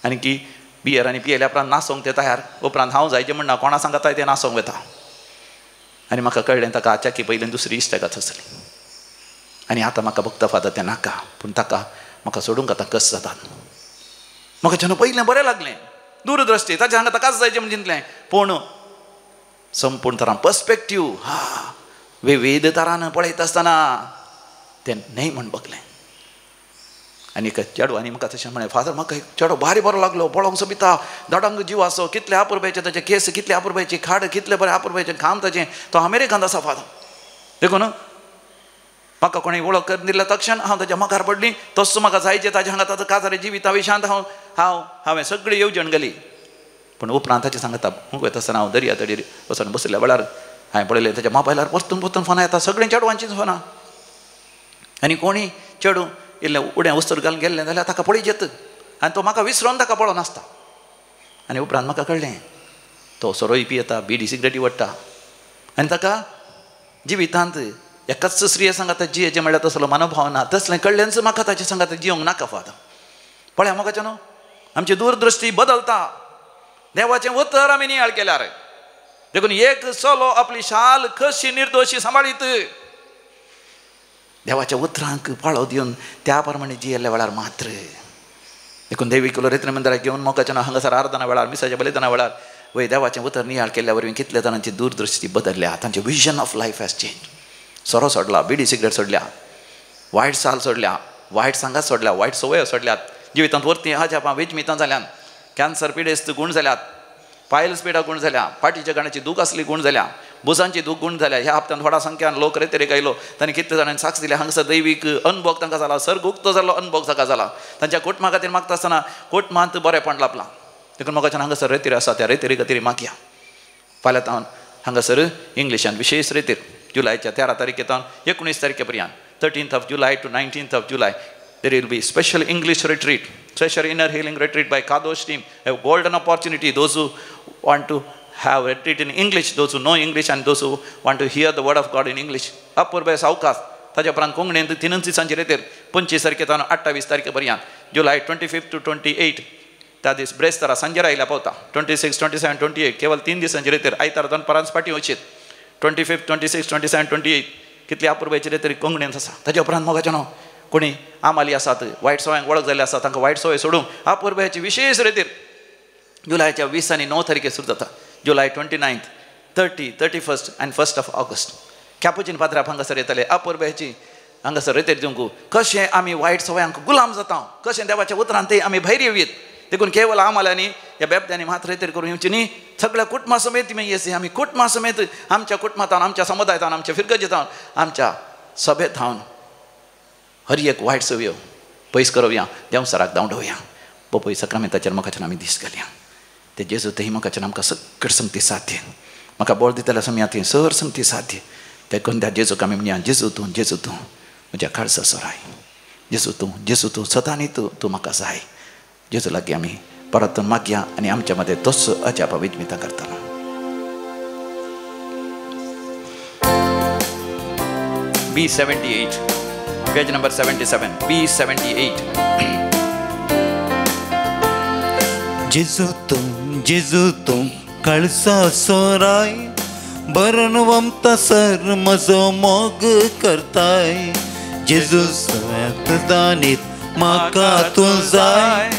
आनी की बियर आनी पियेल्या उपरांत नासोंक तें तयार. उपरांत हांव जायचें म्हणना, कोणा सांगता तें नासोंक वता. आनी म्हाका कळ्ळें ताका आचाकी पयलीं दुसरी इश्टागत आसली. आनी आतां म्हाका भोगता फादर तें नाका, पूण ताका म्हाका सोडूंक आतां कस जातात. म्हाका जेन्ना पयलें बरें लागलें, दूरदृश्टी, ताच्या हांगा ताकाच जायचें म्हण चिंतलें, पूण संपूर्ण तरान पर्सपेक्टीव हा विविध तरान पळयता आसतना तें न्हय म्हण बगलें. आनी एक चेडवांनी म्हाका तशें म्हणलें, फादर म्हाका एक चेडो भारी बरो लागलो, पळोवंक सोबिता, धडंग जीव आसो, कितले आपुरबायचे ताचे केस, कितले आपुरबायची खाड, कितले बरें आपुरबायचें काम ताचें, तो अमेरिकांत आसा फादर. देखून म्हाका कोणी वळख करून दिल्या तक्षण हांव ताच्या मुखार पडली, तसो म्हाका जायचें ताच्या हांगा ताचो काजारे जिविता विशांत हांव हांव हांवें सगळी येवजण घाली. पूण उपरांत ताचें सांगता वयता आसतना हांव दर्या तडीर वचून बसल्या वेळार हांवें पळयलें ताच्या मोबायलार परतून परतून फोनां येता, सगळीं चेडवांचीच फोनां. आनी कोणी चेडूं इल्लें उडें वस्तूर घालून गेल्लें जाल्यार ताका पळयचेत, आनी तो म्हाका विसरोन ताका पळोवन आसता. आनी उपरांत म्हाका कळ्ळें तो सोरोय पियेता, बिडी सिगरेटी ओडटा, आनी ताका जिवितांत एकाच स्त्रिये सांगाता जियेचें म्हणल्यार तसलो मनोभाव ना. तसलें कळ्ळेंच म्हाका ताचे सांगाता जिवंक नाका फादर. पळया म्हाका न्हू आमची दूरदृश्टी बदलता. देवाचें उतर आमी नियाळ केल्यार देखून एक चलो आपली शाल कशी निर्दोशी सांबाळीत देवाच्या उतरांक पाळो दिवन त्या प्रमाणे जियेल्ल्या वेळार मात्र. देखून देवी किलो रेत्र मंदिराक घेवन मोगाच्या न्हू हांगासर आराधना वेळार, मिसाच्या बलिदाना वेळार वय देवाचें उतर नियाळ केल्ल्या वरवीं कितले जाणांची दूरदृश्टी बदलल्या, तांचे vision of life has change. सोरो सोडला, बिडी सिगरेट सोडल्या, वायट साल सोडल्या, वायट सांगात सोडल्या, वायट संवयो सोडल्यात, जिवितांत वरती अजापां वेजमितां जाल्यान, कॅन्सर पिडेस्त गूण जाल्यात, पायल्स पिडा गूण जाल्या, फाटीच्या गाण्याची दूख आसली गूण जाल्या, भुजांची दूख गूण जाल्या. ह्या हप्त्यांत व्हडा संख्यान लोक रेतेरेक आयलो, तांणी कितले जाणांनी साक्ष दिल्या. हांगासर दैवीक अनभोग तांकां जाला, सर्ग उक्तो जाल्लो अनभोग ताका जाला. तांच्या कुटुंबा खातीर मागता आसतना कुटुंबांत बरेंपण लाभलां. देखून म्हाका हांगासर रेतीर आसा त्या रेतेरी खातीर मागया. फाल्यां तावन हांगासर इंग्लिशान विशेश रेतीर जुलायच्या 13 तारखे तावन 19 तारखे पर्यंत, 13th of July to 19th of July, there will be special English retreat, special inner healing retreat by Kadosh team. A golden opportunity, those who want to have retreat in English, those who know English and those who want to hear the word of God in English. अपूर्व सावकाश. ताच्या उपरांत कोंकणींत 3 दिसांची रेतीर 25 तारखे तावन 28 तारखे पर्यंत, जुलाय 25 to 28, त्या दीस ब्रेस्तारा सांजेर आयल्या पावता. 26, 27, 28 केवळ 3 दिसांची रेतीर, आयतार दनपारांच फाटीं वचीत. 25, 26, 27, 28 कितली अपूर्वायची रेतीर कोंकणींत आसा. ताच्या उपरांत मोगाचें न्हू कोणी आमाली आसात, वायट सवयांक वळख जाल्ले आसा, तांकां वायट संवय सोडूंक अपूर्वायची विशेश रेतीर जुलायच्या 20 आनी 9 तारखे सुरू जाता. जुलाय 29, 30, 31 आनी 1 ऑफ ऑगस्ट कॅपुचीन पाद्राप हांगासर येतले. अपूर्वायची हांगासर रेतेर दिवंक कशें आमी वायट सवयांक गुलाम जाता, कशें देवाच्या उतरान ते आमी भायर येवयेत. देखून केवल आमाल्यांनी ह्या बेबद्यांनी मात रेतेर करून येवची न्ही, सगळ्या कुटुंबा समेत तुमी येसी. आमी कुटुंबा समेत आमच्या कुटुंबांत, आमच्या समुदायांत, आमच्या फिरगजेंत, आमच्या सभेंत हांव हर एक वायट सवयो पयस करोवया, देंवसराक धांवडोवया. पोपय सक्रामेंताचेर मोगाच्यान आमी दीस घालया. ते जेजू तेही मोगाच्यान आमकां सगळें संगती साध्य, म्हाका बळ दितले सम्या ती सर संगती साध्य. देखून त्या जेजूक आमी म्हणया, जेजू तूं, जेजू तूं म्हज्या काळजा सोराय, जेजू तूं, जेजू तूं सदांनी तूं तूं म्हाका जाय. जेजू लागीं आमी परतून मागया आनी आमच्या मदें तोच अजापा विजमितां करतलो. B78, page number 77, B78. जेजू तूं, जेजू तूं काळजा सोराय, बरण वमता सर म्हजो मोग करताय. जेजू सदानीत म्हाका तूं जाय,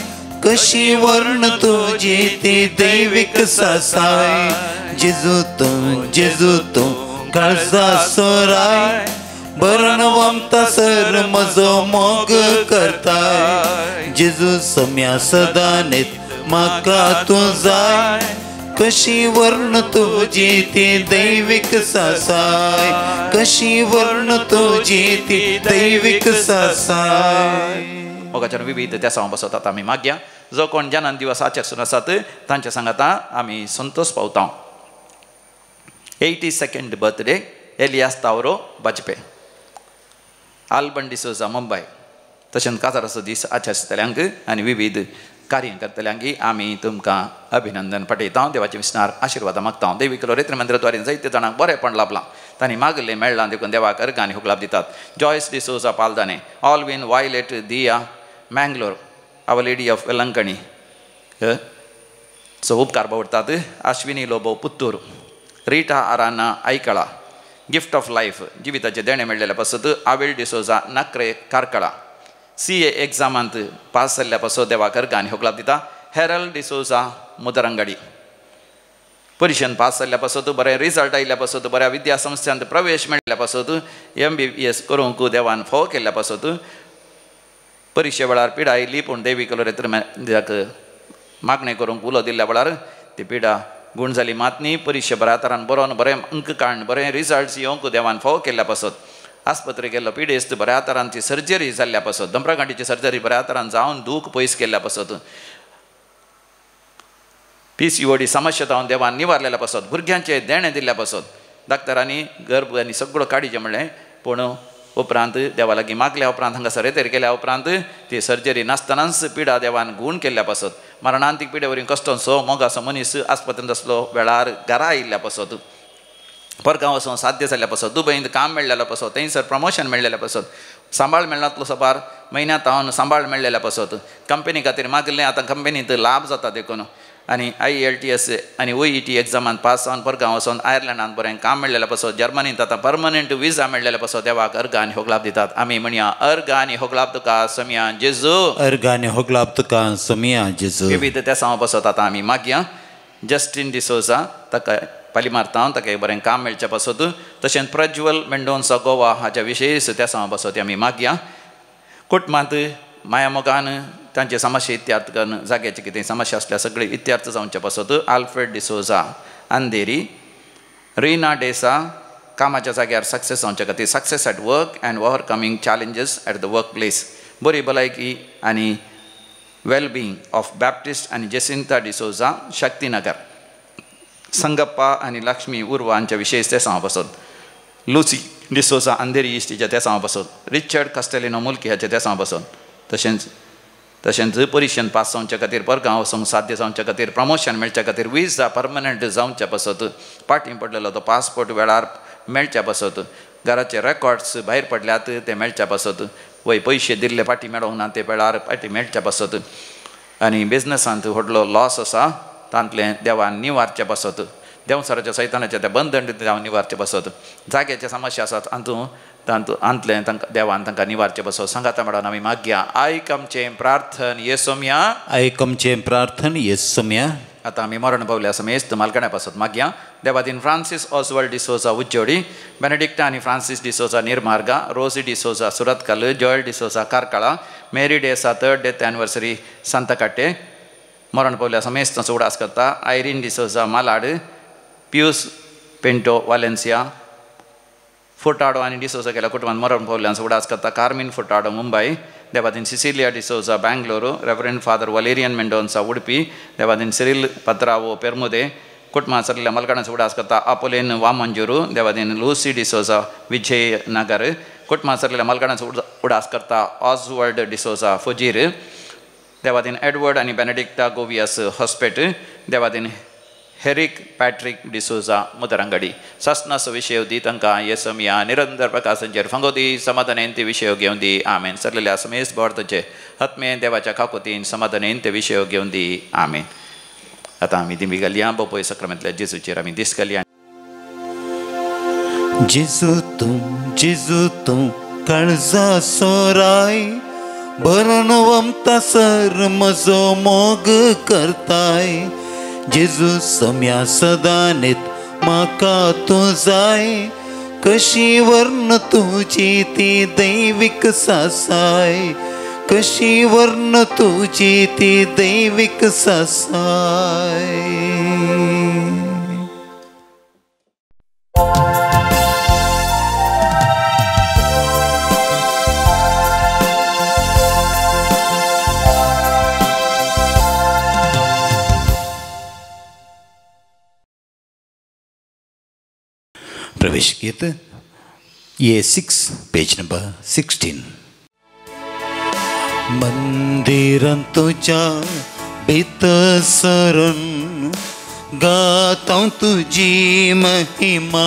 कशी वर्ण तुजी ती दैवीक सासाय. जेजू तूं, जेजू तूं काळजा सोराय, बरण वमता सर म्हजो मोग करताय. जेजू सम्या सदानीत म्हाका तूं जाय, कशी वर्ण तुजी ती दैवीक सासाय, कशी वर्ण तुजी ती दैवीक सासाय. मोगाच्यान विविध त्या सावन बसतात आमी मागया. जो कोण जानान दिवस आचरसून आसात तांच्या सांगाता आमी संतोष पावता. 82nd birthday Elias Tavro Bajpe, Alban D'Souza Mumbai. तशेंच काजाराचो दीस आचरतल्यांक आनी विविध कार्य करतल्यांक आमी तुमकां अभिनंदन पाठयता. देवाचे विसनार आशिर्वादां मागता. देवी किलो रेत्र मंदिराद्वारे जायते जाणांक बरेंपण लाभलां, तांणी मागलें मेळ्ळां, देखून देवाक अर्गां आनी हुकलाप दितात. Joyce D'Souza Paldane, Alvin Violet Diya Mangalore, our lady of Velankanni so उपकार बावडटात. Ashwini Lobo Puttur, Rita Aranha Aikala, gift of life जिविताचें देणें मेळ्ळेल्या पासत आवेल डिसोजा नाकरे कार्कळा, CA एग्जामांत पास जाल्ल्या पासत देवाक अर्गां आनी होगलाप दिता. हेरल्ड डिसोजा मुदरंगडी, परिशेन पास जाल्ल्या पासत, बरें रिजल्ट आयिल्ल्या पासत, बऱ्या विद्यासंस्थांत प्रवेश मेळिल्ल्या पासत, MBBS करूंक देवान फावो केल्ल्या पासत, परिक्षे वेळार पिडा आयली पूण देवी कलोरेत्र मागणें करूंक उलो दिल्ल्या वेळार ती पिडा गूण जाली मात न्ही. परिक्षे बऱ्या तरान बरोवन बरें अंक काडून बरें रिजल्ट्स येवंक देवान फावो केल्ल्या पासत, आस्पत्रे गेल्लो पिडेस्त बऱ्या तरान ती सर्जरी जाल्ल्या पासत, दंपरागांठीची सर्जरी बऱ्या तरान जावन दूख पयस केल्ल्या पासत, PCOD समस्या जावन देवान निवारलेल्या पासत, भुरग्यांचें देणें दिल्ल्या पासत, डाक्टरांनी गर्भ आनी सगळो काडीचें म्हणलें पूण उपरांत देवा लागीं मागल्या उपरांत हांगासर रेतेर केल्या उपरांत ती सर्जरी नासतनाच पिडा देवान गूण केल्ल्या पासत, मरणांतीक पिडे वरी कश्टोसो मोगासो मनीस आस्पत्रेंत आसलो वेळार घरा आयिल्ल्या पासत, परगांव वचून साध्य जाल्ल्या पासत, दुबयंत काम मेळ्ळेल्या पासत, थंयसर प्रमोशन मेळ्ळेल्या पासत, सांबाळ मेळनातलो सबार म्हयन्यांत हांव सांबाळ मेळ्ळेल्या पासत, कंपनी खातीर मागिल्लें आतां कंपनींत लाभ जाता देखून, आनी IELTS आनी OET एग्जामांत पास जावन परगांव वचून आयर्लंडांत बरें काम मेळ्ळेल्या पासत, जर्मनींत आतां परमनंट विजा मेळ्ळेल्या पासत देवाक अर्गां आनी होगलाप दितात. आमी म्हणया अर्गां आनी होगलाप तुका समिया जेजू, अर्गां आनी होगलाप तुका समिया जेजू. विविध त्या सावन पासत आतां आमी मागया. जस्टीन डिसोजा ताका पाली मारता, ताका एक बरें काम मेळच्या पासत, तशेंच प्रज्वल मेंडोन्सा गोवा हाच्या विशेष त्या सावन पासत आमी मागया. कुटुंबांत मायामोगान तांचे समस्या इत्यार्थ करून जाग्याचे कितें समस्या आसल्यार सगळे इत्यार्थ जावचे पासत आल्फ्रेड डिसोजा अंधेरी, रिना डेसा कामाच्या जाग्यार सक्सेस जावचे खातीर, success at work and overcoming challenges at the work place, बरी भलायकी आनी वेलबिंग ऑफ बॅप्टिस्ट आनी जेसिंता डिसोजा शक्तीनगर, संगप्पा आनी लक्ष्मी उर्वा हांच्या विशेष ते सांगप पासत, लुसी डिसोजा अंधेरी इश्टीच्या ते सांगप पासत, रिचर्ड कास्टेलिनो मुल्की हाच्या ते सांगप पासत, तशेंच तशेंच परिक्षेन पास जावचे खातीर, परगांव वचूंक साध्य जावचे खातीर, प्रमोशन मेळच्या खातीर, विजा परमनंट जावच्या पासत, पाटीं पडलेलो तो पासपोर्ट वेळार मेळच्या पासत, घराचे रेकॉर्ड्स भायर पडल्यात ते मेळच्या पासत, वय पयशे दिल्ले फाटीं मेळोंक ना ते वेळार फाटीं मेळच्या पासत, आनी बिजनसांत व्हडलो लॉस आसा तांतलें देवान निवारच्या पासत, देंवचाराच्या सैतानाच्या त्या बंधन देवान निवारचे पासत, जाग्याचे समस्या आसात हातूंत तांतू आंतलें तांकां देवान तांकां निवारचें पासत सांगाता म्हणून आमी मागया. आयक आमचें प्रार्थन येसोमया, आयक आमचें प्रार्थन येसोमया. आतां आमी मरण पावल्या समेस्त मालकाण्या पासत मागया. देवादीन फ्रांसीस ऑस्वाल्ड डिसोजा उज्जोडी, बेनेडिक्टा आनी Francis D'Souza Nirmarga, Rosy D'Souza Surathkal, Joel D'Souza Karkala, Mary D'Sa third death anniversary Santhekatte, मरण पावल्या समेस्तांचो उडास करता Irene D'Souza Malad, Pius Pinto Valencia, Furtado आनी डिसोजा गेल्या कुटुंबान मरण पावल्यांचो उडास करता कार्मीन फुटाडो मुंबय, देवादीन Cecilia D'Souza Bangalore, reverend father Valerian Mendonca Udupi, देवादीन सिरील पत्रावो पेरमुदे, कुटुंबां सरलेल्या मलकाणांचो उडास करता आपोलेन वामंजूरू, देवादीन लुसी डिसोजा विजयनगर, कुटुंबां सरलेल्या मलकाणांचो उडास करता ऑजवर्ड डिसोजा फुजीर, देवादीन एडवर्ड आनी बेनेडिक्टा गोवियास हॉस्पेट, देवादीन हेरिक पॅट्रिक डिसोजा मुदरंगडी. सासनाचो विशय दी तांकां येसमिया निरंतर प्रकाशांचेर फांगोदी समाधानेन ते विशय घेवन दी आमेन. सरलेल्या समेस्त भारताचे आत्मे देवाच्या काकोतीन समाधानेन ते विशय घेवन दी आमेन. आतां आमी दिंबी घालया बोपोय सक्रमेंतल्या जेजूचेर आमी दीस घालया. जेजू तूं, जेजू तूं काळजा सोराय, भरून वमता सर म्हजो मोग करताय, जेजू सम्या सदानेत म्हाका तूं जाय, कशी वर्ण तुजी ती दैवीक सासाय, कशी वर्ण तुजी ती दैवीक सासाय. प्रवेश गीत A6 page number 16. मंदिरांत तुज्या भितर सरून गाता तुजी महिमा,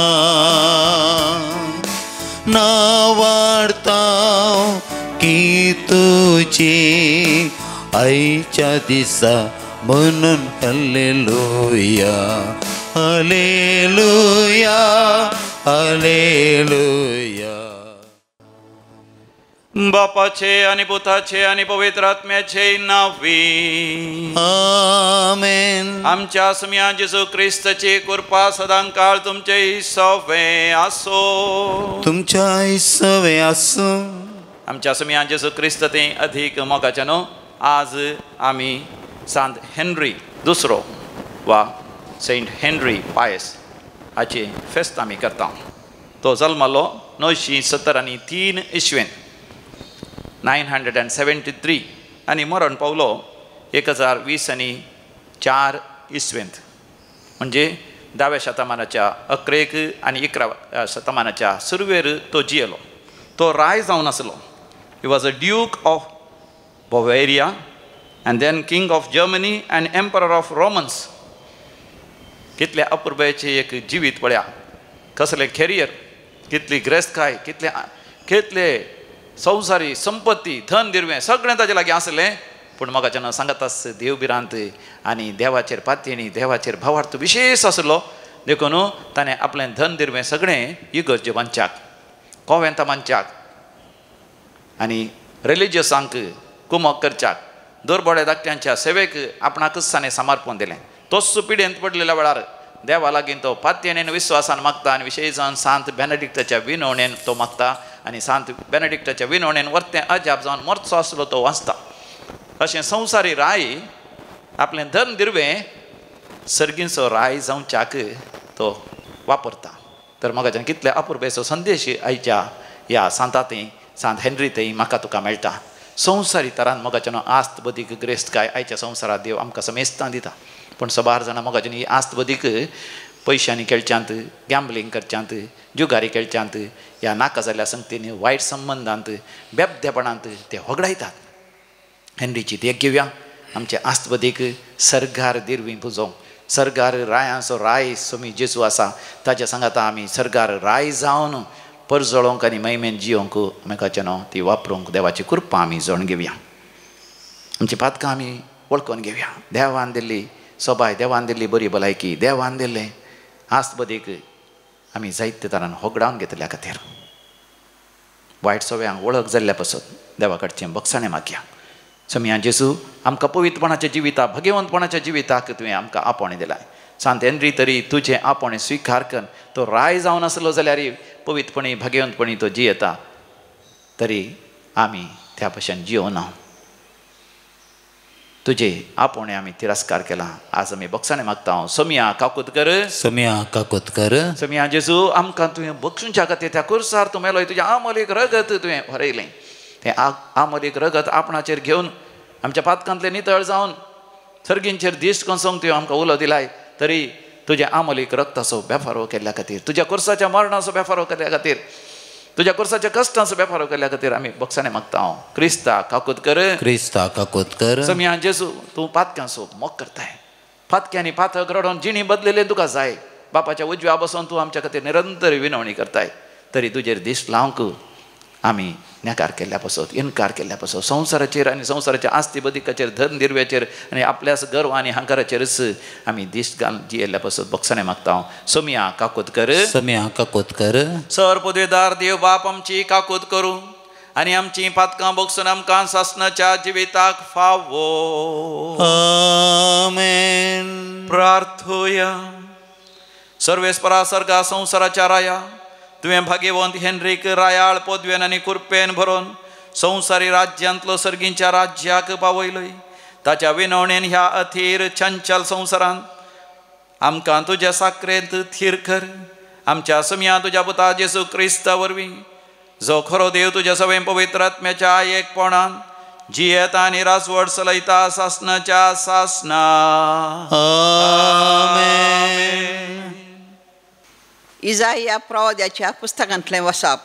ना वाडता की तुजी आयच्या दिसा म्हणून हल्लेलुया हल्लेलुया हल्लेलुया. बापाचे आनी पुताचे आनी पवित्र आत्म्याचे नांवी आमेन. आमच्या सुम्या जेजू क्रिस्ताची कृपा सदांकाळ तुमचे सवे आसो, तुमच्या सवे आसो. आमच्या सुम्या जेजू क्रिस्त ते अधिक मोगाचे न्हू. आज आमी सांत हेनरी दुसरो वा सेंट हेनरी पायस हाचे फेस्त आमी करता. तो जल्मलो 973 इसवेन 973 आनी मरण पावलो 1024 इसवेंत, म्हणजे 10व्या शतमानाच्या अकरेक आनी 11व्या शतमानाच्या सुरवेर तो जियेलो. तो राय जावन आसलो. He was a duke of Bavaria and then king of Germany and emperor of Romans. कितले अपुरबायेचें एक जिवीत पळया, कसलें कॅरियर, कितली ग्रेस्तकाय, कितले कितले संवसारी संपत्ती धन दिरवें सगळें ताजे लागीं आसलें. पूण म्हाका सांगत आस देव भिरांत आनी देवाचेर पातयेणी देवाचेर भावार्थ विशेश आसलो. देखून ताणें आपलें धन दिरवें सगळें इगर्ज बांदच्याक, कोवेंतां बांदच्याक आनी रिलिजियसांक कुमक करच्याक, दुर्बोड्या धाकट्यांच्या सेवेक आपणाकच ताणें समर्पण दिलें. तोच पिडेंत पडलेल्या वेळार देवा लागीं तो पातयेणेन विस्वासान मागता आनी विशेश जावन सांत बेनेडिक्टाच्या विनवणेन तो मागता आनी सांत बेनेडिक्टाच्या विनवणेन वर्तें अजाप जावन मरचो आसलो तो वाचता. अशें संवसारी राय आपलें धन दिरवें सर्गींचो राय जावच्याक तो वापरता. तर म्हाका कितले अपुरबेचो संदेश आयच्या ह्या सांता थंय सांत हेनरी थंय म्हाका तुका मेळटा. संवसारी तरान मोगाच्यान आस्त बदीक ग्रेस्तकाय आयच्या संवसारात देव आमकां समेस्तां दिता. पूण सबार जाणां मोगाच्यान ही आस्त बदीक पयशांनी खेळच्यांत, गॅम्बलींग करच्यांत, जुगारी खेळच्यांत, ह्या नाका जाल्ल्या संगतीन वायट संबंदांत बेबदेपणांत ते होगडायतात. हेनरीची देख घेवया. आमचे आस्त बदीक सर्गार दिरवीं पुजोवंक, सर्गार रायांचो राय सोमी जेजू आसा ताच्या सांगाता आमी सर्गार राय जावन परजळोंक आनी महिमेन जियोंक आमकां न्हू ती वापरूंक देवाची कृपा आमी जाण घेवया. आमची पातकां आमी वळखून घेवया. देवान दिल्ली सोबाय, देवान दिल्ली बरी भलायकी, देवान दिल्लें आस्त बदीक आमी जायते तरान होगडावन घेतल्या खातीर वायट सवयांक वळख जाल्ल्या पासत देवा कडचें बक्षाणें मागया. सोमया जेजू आमकां पवित्रपणाच्या जिविता, भगवंतपणाच्या जिविताक तुवें आमकां आपोवणें दिलां. सांत हेनरी तरी तुजें आपोवणें स्विकार कर तो राय जावन आसलो जाल्यार पवित्रपणी भाग्यवंतपणी तो जियेता तरी आमी त्या भशेन जियोना. तुजे आपोवणें आमी तिरस्कार केला. आज आमी बक्षाणे मागता. सोमिया काकूत कर, सोमिया काकूत कर. सोमिया जेजू आमकां तुवें बक्षुंच्या खातीर त्या कुर्सार तूं मेलोय. तुजें आमोलीक रगत तुवें भरयलें. तें आमोलीक रगत आपणाचेर घेवन आमच्या पातकांतलें नितळ जावन सर्गींचेर दिश्ट कोसोंक तुवें आमकां उलो दिलाय. तरी तुज्या आमोलीक रक्ताचो बेफारो केल्ल्या खातीर, तुज्या कुर्साच्या मरणाचो बेफारो केल्ल्या खातीर, तुज्या कुर्साच्या कश्टांचो बेफारो केल्ल्या खातीर आमी बक्षाणे मागता. क्रिस्ता काकूत कर, क्रिस्ता काकूत कर. सोमिया जेजू तूं पातक्यांचो मोग करताय. पातक्यांनी पातक रडोन जिणी बदलेले तुका जाय. बापाच्या उजव्या बसून तूं आमच्या खातीर निरंतर विनवणी करताय. तरी तुजेर दीस लावंक आमी न्याकार केल्ल्या पासत, इनकार केल्ल्या पासत, संवसाराचेर आनी संवसाराच्या आस्ती बदिकाचेर, धन दिर्व्याचेर आनी आपल्याच गर्व आनी हांकाराचेरच आमी दीस घाल जियेल्ल्या पासत बक्षाणे मागता. सोमिया काकूत कर, सोमिया काकूत कर. सर पदवेदार देव बाप आमची काकूत करूं आनी आमची पातकां बगसून आमकां सासणाच्या जिविताक फावो. आमेन. प्रार्थोया. सर्वेस्परा सर्गा संवसाराच्या राया, तुवें भाग्यवंत हेनरीक रायाळ पदवेन आनी कुरपेन भरोन संवसारी राज्यांतलो सर्गींच्या राज्याक पावयलोय. ताच्या विनवणेन ह्या अथीर चंचल संवसारांत आमकां तुज्या साकरेंत थीर कर. आमच्या समिया तुज्या पुता जेजू क्रिस्ता वरवीं जो खरो देव तुज्या सवें पवित्र आत्म्याच्या एकपणान जियेता आनी राजवट चलयता सासणाच्या सासना. आमेन. इजाया प्रवाद्याच्या पुस्तकांतलें वसाप.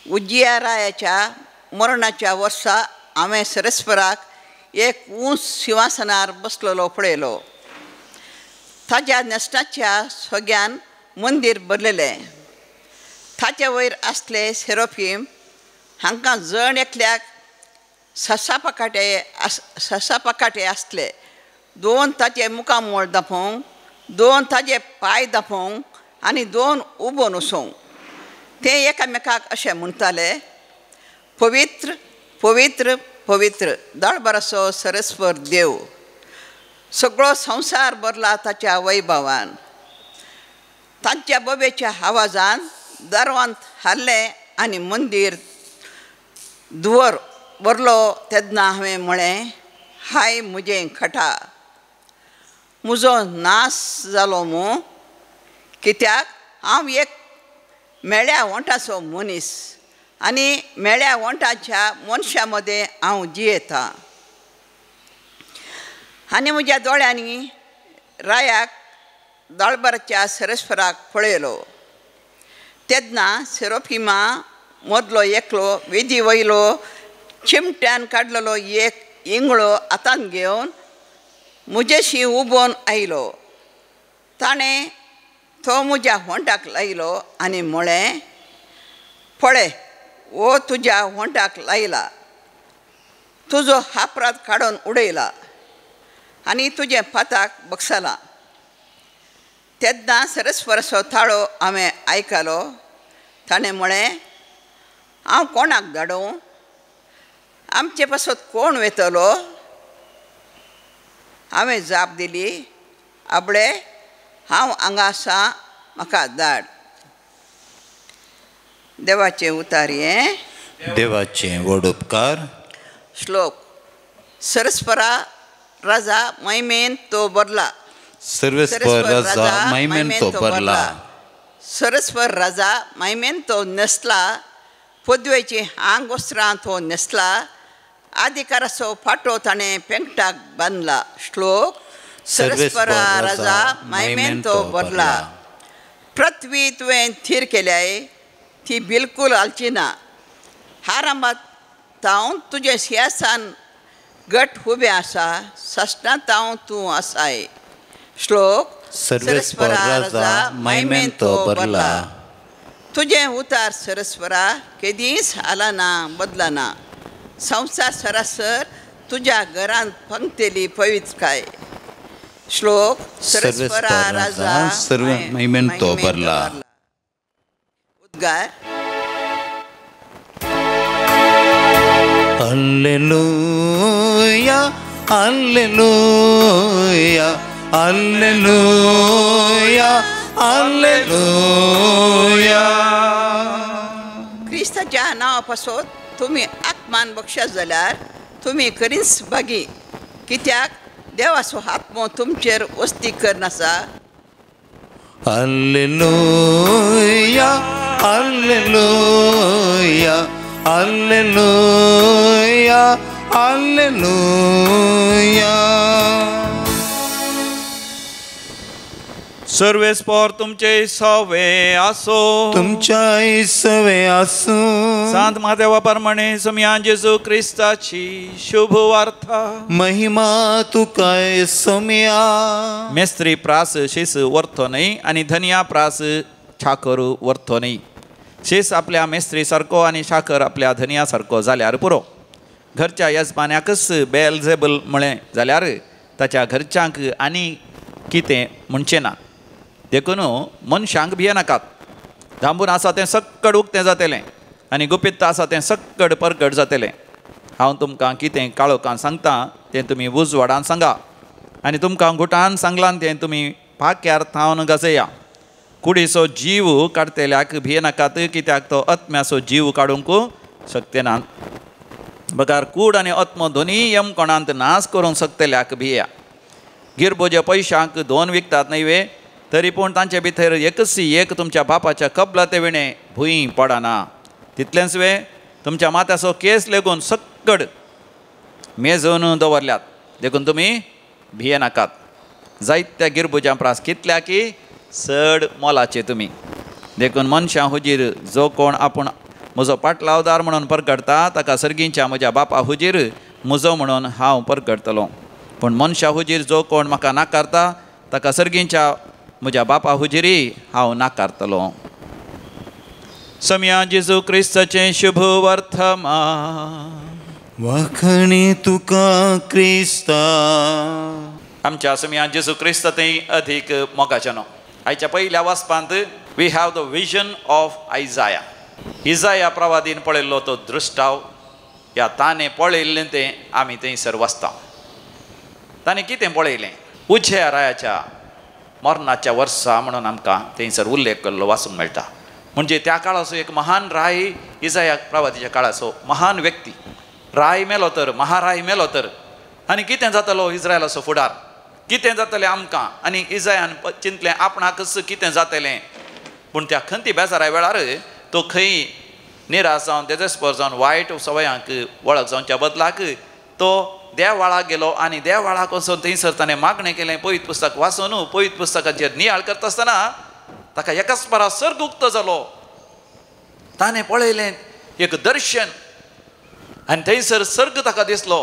उज्जिया रायाच्या मरणाच्या वर्सा हांवें सरस्पराक एक उंच शिंवासनार बसलेलो पळयलो. ताज्या न्हेसणाच्या सोग्यान मंदीर भरलेलें. ताचे वयर आसले सेरोफीम हांकां जण एकल्याक ससा पकाटे आसले. दोन ताचे मुखामळ दापोवंक, दोन ताजे पांय दापोवंक आनी दोन उबो न्हसोवंक. ते एकामेकाक अशें म्हणटाले, पवित्र पवित्र पवित्र दळबराचो सरस्वर देव, सगळो संवसार भरला ताच्या वैभवान. तांच्या बोबेच्या आवाजान दरवांत हारलें आनी मंदीर धुंवर भरलो. तेन्ना हांवें म्हळें, हाय म्हजें खटा, म्हजो नाश जालो मू, कित्याक हांव एक मेळ्या वोंठाचो मनीस आनी मेळ्या वोंठाच्या मनशां मदें हांव जियेतां. आनी म्हज्या दोळ्यांनी रायाक दळबराच्या सरस्पराक पळयलो. तेन्ना सेरोफिमा मदलो एकलो वेदी वयलो चिमट्यान काडलेलो एक इंगळो हातान घेवन म्हजेशी उबोन आयलो. ताणें तो म्हज्या होंठाक लायलो आनी म्हळें, पळय हो तुज्या होंठाक लायला, तुजो हापरात काडून उडयला आनी तुजें पाताक बगसलां. तेन्ना सरस्पराचो ताळो हांवें आयकलो. ताणें म्हळें, हांव कोणाक धाडूं? आमचे पासत कोण वेतलो? हांवें जाप दिली, आबळे हांव हांगा आसा, म्हाका धाड. देवाचें उतार हें. देवाचें व्हड उपकार. श्लोक. सरस्परा राजा महिमेन तो भरला. सर्वेस्पर राजा महिमेन तो भरला. सरस्वर राजा महिमेन तो न्हेसला, पदवेची आंग वस्त्रां तो न्हेसला, अधिकाराचो फाटो ताणें पेंकटाक बांदला. श्लोक. सरस्वरा राजा महिमेन तो भरला. पृथ्वी तुवें थीर केल्याय, ती बिलकूल हालची ना. हारामात तावन तुजें सिंहासन गट उबें आसा, सासणांत हांव तूं आसाय. श्लोक. सर्वेस्पर राजा महिमेन तो भरला. तुजें उतार सरस्वरा केदींच हालना बदलना. संवसार सरासर तुज्या घरांत पंगतेली पवित्रकाय. श्लोक. सर्वेस्पर राजा सर्व महिमेन तो भरला. उद्गार. Hallelujah, hallelujah, Alleluia, alleluia. क्रिस्ताच्या नांवा पासत तुमी आत्मान बक्षास जाल्यार तुमी करीच भागी, कित्याक देवाचो आत्मो तुमचेर वस्ती करनासा. Alleluia, alleluia, alleluia, alleluia. सर्वेस्पोर तुमचे सवे आसो, तुमच्याय सवे आसो. सांत मातेवा प्रमाणे सोमया जेजू क्रिस्ताची शुभ वार्ता. महिमा तुकाय सोमया. मेस्त्री प्रास शीस वर्थो न्हय आनी धनिया प्रास छाकर वर्थो न्हय. शीस आपल्या मेस्त्री सारको आनी साकर आपल्या धनिया सारको जाल्यार पुरो. घरच्या येजमान्याकच बेलझेबल म्हळें जाल्यार ताच्या घरच्यांक आनी कितें म्हणचें ना. देखून मनशांक भियेनाकात. धांबून आसा तें सक्कड उक्तें जातलें आनी गुपीत आसा तें सक्कड परगट जातलें. हांव तुमकां कितें काळोखान सांगता तें तुमी उजवाडान सांगा आनी तुमकां घुटान सांगलां तें तुमी पाक्यार थावन गाजया. कुडीचो जीव काडटल्याक भियेनाकात, कित्याक तो आत्म्याचो जीव काडूंक शकतना. बगार कूड आनी आत्मो दोनूय यमकोणांत नाश करूंक शकतल्याक भिया. गिरबोजे पयशांक दोन विकतात न्हय वे, तरी पूण तांचे भितर एकच एक तुमच्या बापाच्या कबलाते विणें भूंय पडना. तितलेंच वे, तुमच्या माथ्याचो केस लेगून सक्कड मेजून दवरल्यात. देखून तुमी भियेनाकात. जायत्या गिरबुजां प्रास कितल्या की चड मोलाचे तुमी. देखून मनशां हुजीर जो कोण आपूण म्हजो पाटलावदार म्हणून परगडटा ताका सर्गींच्या म्हज्या बापा हुजीर म्हजो म्हणून हांव परगडटलो. पूण मनशां हुजीर जो कोण म्हाका नाकारता ताका सर्गींच्या म्हज्या बापा हुजीरय हांव नाकारतलो. सम्या जेजू क्रिस्ताचें शुभ वर्तमान. वाखणी तुका क्रिस्ता. आमच्या सम्या जेजू क्रिस्त थंय अधीक मोगाचें न्हू. आयच्या पयल्या वाचपांत we have the vision of Isaiah. Isaiah प्रवादीन पळयल्लो तो दृश्टाव या ताणें पळयल्लें तें आमी थंयसर वाचता. ताणें कितें पळयलें? उज्या रायाच्या मरणाच्या वर्सा म्हणून आमकां थंयसर उल्लेख केल्लो वाचूंक मेळटा. म्हणजे त्या काळाचो एक महान राय, इजाया प्रवादीच्या काळाचो महान व्यक्ती, राय मेलो तर, महाराय मेलो तर आनी कितें जातलो इस्रायलाचो फुडार, कितें जातलें आमकां? आनी इजायान चिंतलें आपणाकच कितें जातलें. पूण त्या खंती बेजारा वेळार तो खंय निराश जावन तेजस्पर जावन वायट सवयांक वळख जावच्या बदलाक तो देवाळाक गेलो आनी देवाळाक वचून थंयसर ताणें मागणें केलें. पवित्र पुस्तक वाचून पवित्र पुस्तकाचेर नियाळ करता आसतना ताका एकाच परा सर्ग उक्तो जालो. ताणें पळयलें एक दर्शन आनी थंयसर सर्ग ताका दिसलो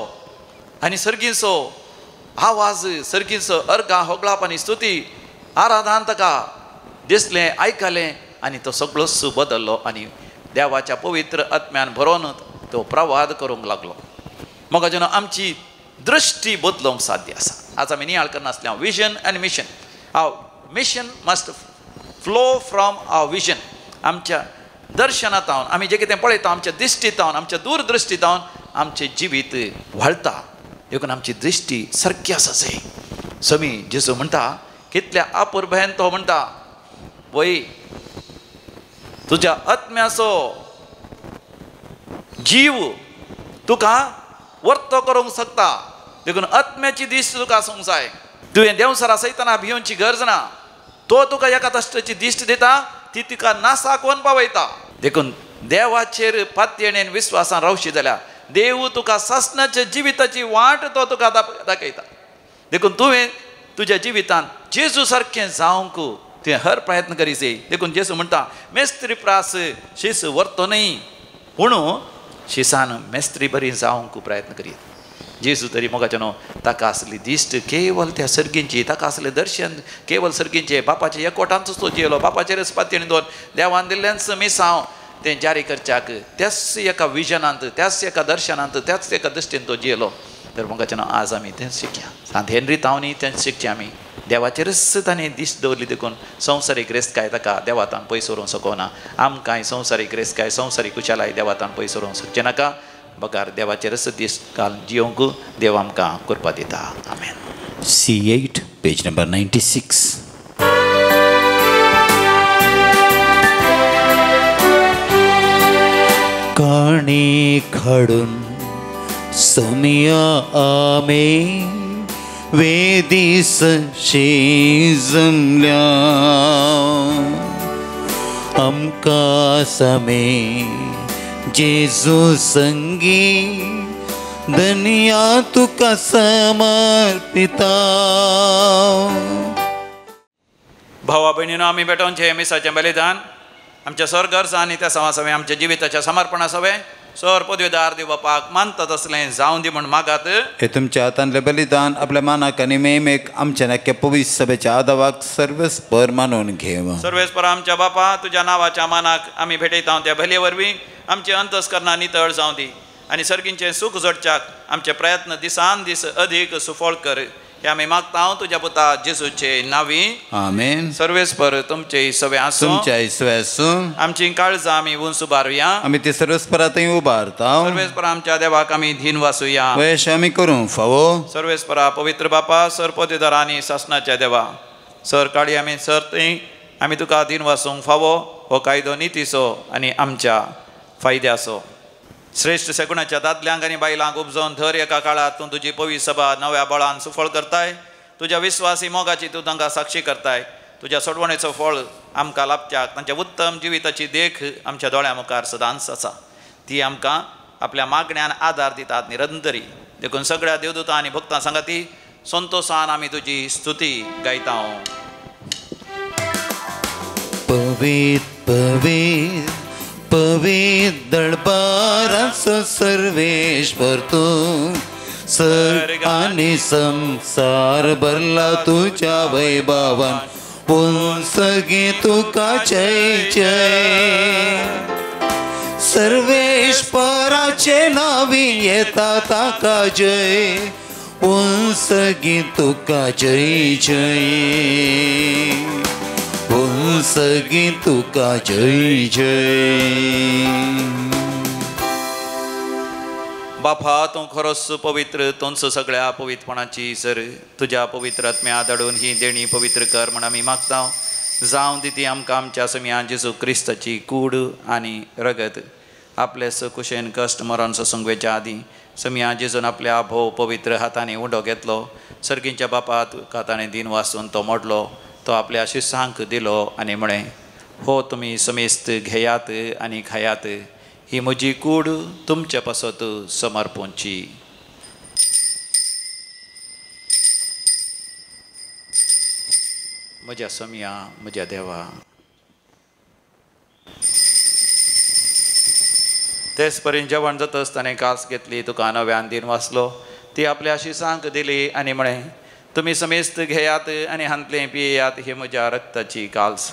आनी सर्गीचो आवाज, सर्गीचो अर्गां होगळाप आनी स्तुती आराधन ताका दिसलें, आयकलें आनी तो सगळोच बदल्लो आनी देवाच्या पवित्र आत्म्यान भरोवन तो प्रवाद करूंक लागलो. मोगाजनो, आमची दृश्टी बदलोवंक साध्य आसा. आज आमी नियाळ करनासले vision आनी mission. Our mission must flow from our vision. आमच्या दर्शनांत आमी जें कितें पळयता, आमच्या दिश्टींत, आमच्या दूरदृश्टींत आमचें जिवीत व्हाळटा. देखून आमची दृश्टी सारकी आसा. समी जेजू म्हणटा कितल्या अपुरबायेन तो म्हणटा, वय तुज्या आत्म्याचो जीव तुका वर्तो करूंक शकता. देखून आत्म्याची दिश्ट तुका आसूंक जाय. तुवें देंवसरा सयतना भियोवची गरज ना. तो तुका एका दश्टाची दिश्ट दिता, ती तुका नासाक वन पावयता. देखून देवाचेर पातयेणेन विस्वासान रावशी जाल्यार देव तुका सासणाच्या जिविताची वाट तो तुका दाखयता. देखून तुवें तुज्या जिवितांत जेजू सारकें जावंक तुवें हर प्रयत्न करीसे. देखून जेजू म्हणटा मेस्त्री प्रास शीस व्हरतो न्हय, पूण शिसान मेस्त्री बरी जावंक प्रयत्न करीत. जेजू तरी मोगाचें न्हू, ताका आसली दिश्ट केवल त्या सर्गींची, ताका आसलें दर्शन केवल सर्गींचें. बापाच्या एकवटांतूच तो जियेलो, बापाचेरच पातयेणी दवर, देवान दिल्लेंच मिसांव तें जारी करच्याक त्याच एका विजनांत, त्याच एका दर्शनांत, त्याच एका दृश्टीन तो जियेलो. तर मोगाचें न्हू, आज आमी तेंच शिकया. सांत हेनरी तावनी तेंच शिकचें आमी. देवाचेरच ताणें दिश्ट दवरली. देखून संवसारीक रेस्काय ताका देवातान पयस व्हरूंक शकना. आमकांय संवसारीक रेस्काय, संवसारीक कुशालाय देवातान पयस व्हरूंक शकचें नाका. बगार देवाचेरच दीस काल जियोंक देव आमकां कृपा दिता. आमेन. C8, page number 96. काणी खाडून सोमिया आमे वेदीस जमल्या आमकां समे जेजू संगी धनिया तुका समर्पिता. भावा भयणीनो, आमी भेटोवचें मिसाचें बलिदान आमच्या स्वर्ग आनी त्या सवासवे आमच्या जिविताच्या समर्पणा सवे सर पदवीदार देव बापाक मानता तसलें जावं दी म्हण मागात. हे तुमच्या हातांतलें बलिदान आपल्या मानाक आनी मेमेक आमच्या नाक्या पवित्र सभेच्या आदावाक सर्वेस्पर मानून घेव. सर्वेस्पर आमच्या बापा, तुज्या नांवाच्या मानाक आमी भेटयता त्या भले वरवीं आमचे अंतस्करणां नितळ जावं दी आनी सर्गींचें सूख जोडच्याक आमचे प्रयत्न दिसान दीस अधीक सुफळ कर. हे आमी मागता तुज्या पुता जेजूचे नांवी. आमेन. सर्वेस्पर तुमचे सवे आसूं. तुमच्या सवे आसूं. आमची काळजां आमी उंच उबारुया. आमी ती सर्वेस्परांतय उबारता. सर्वेस्पर आमच्या देवाक आमी धीन वासूया. वयश आमी करूंक फावो. सर्वेस्परा पवित्र बापा, सर पदवीदार आनी सासणाच्या देवा, सर काळी आमी सर थंय आमी तुका धीन वासूंक फावो. हो कायदो नितीचो आनी आमच्या फायद्याचो. श्रेश्ठ सगुणाच्या दादल्यांक आनी बायलांक उपजोवन धर एका काळार तूं तुजी पवित्र सभा नव्या बळान सुफळ करताय. तुज्या विस्वासी मोगाची तूं तांकां साक्षी करताय. तुज्या सोडवणेचो फळ आमकां लाभच्याक तांच्या उत्तम जिविताची देख आमच्या दोळ्या मुखार सदांच आसा. ती आमकां आपल्या मागण्यान आदार दितात निरंतरी. देखून सगळ्या देवदूतां आनी भक्तां सांगाती संतोसान आमी तुजी स्तुती गायता. पवित्र पवित्र पवित्र दळबाराचो सर्वेश्वर तूं, सर्ग आनी संसार भरला तुज्या वैभवान. पूण सगळीं तुका जय जय. सर्वेश्वराचे नांवी येता ताका जय. पूण सगळीं तुका जय जय. पूण सगळीं तुका जय जय. बापा, तूं खरोच पवित्र, तूंच सगळ्या पवित्रपणाची सर. तुज्या पवित्र आत्म्या धाडून ही देणी पवित्र कर म्हण आमी मागता. जावं दी ती आमकां आमच्या समिया जेजू क्रिस्ताची कूड आनी रगत. आपले सकुशेन कश्ट मरण सोसूंक वेच्या आदीं समिया जेजून आपल्या भोव पवित्र हातांनी उंडो घेतलो. सर्गींच्या बापा तुका ताणें दिन वासून तो मोडलो. तो आपल्या शिसांक दिलो आनी म्हळें, हो तुमी समेस्त घेयात आनी खायात. ही म्हजी कूड तुमचे पासत समर्पूंची. म्हज्या समिया, म्हज्या देवा. तेच परीन जेवण जातच ताणें कास घेतली, तुका नव्यान दिन वाचलो. ती आपल्या शिसांक दिली आनी म्हळें, तुमी समेस्त घेयात आनी हांतलें पियेयात. ही म्हज्या रक्ताची काल्स.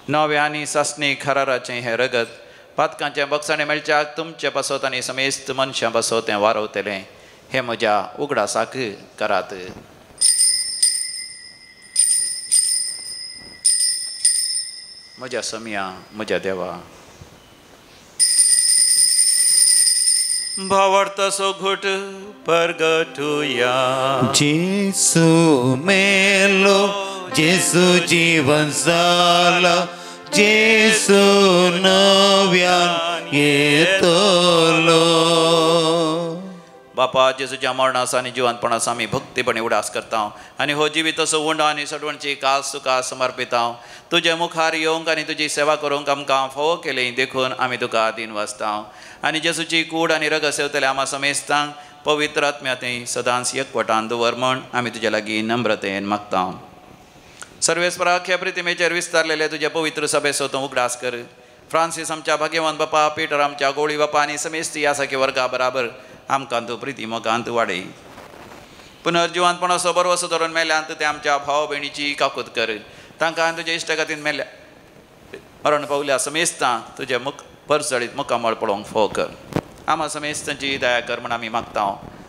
नव्या आनी सासणी खराराचें हें रगत पातकांचें बक्षाणें मेळच्याक तुमचे पासत आनी समेस्त मनशां पासत तें वारवतलें. हें म्हज्या उगडासाक करात. म्हज्या समिया, म्हज्या देवा. भावार्थाचो घोट परगटुया. जेसू मेलो, जेसू जीवन जाला, जेसू नव्यान येतलो. बापा, जेजूच्या मरणाचो आनी जिवंतपणाचो आमी भक्तीपणी उडास करता आनी हो जिविताचो उंडो आनी सडवणची कास तुका समर्पिता. तुजे मुखार येवंक आनी तुजी सेवा करूंक आमकां फावो केली देखून आमी तुका दीन वाचता. आनी जेजूची कूड आनी रगत सेवतले आमा समेस्तांक पवित्र आत्म्याथंय सदांच एकवटान दवर म्हण आमी तुजे लागीं नम्रतेन मागता. सर्वेस्परा, अख्ख्या प्रितिमेचेर विस्तारलेले तुजे पवित्र सभेचो तूं उगडास कर. फ्रांसीस आमच्या भाग्यवान बापा, पिटर आमच्या गोळी बापा आनी समेस्त ह्या सारके वर्गा बराबर आमकां तूं प्रिती मोगांत वाडय. पुनर्जिवंतपणाचो बरवसो धरून मेल्यांत ते आमच्या भाव भयणीची काकूत कर. तांकां तुज्या इश्टागतीन मेल्या मरण पावल्या समेस्तां तुजें मुख परजळीत मुखामळ पळोवंक फावो कर. आमा समेस्तांची दया कर म्हण आमी मागता.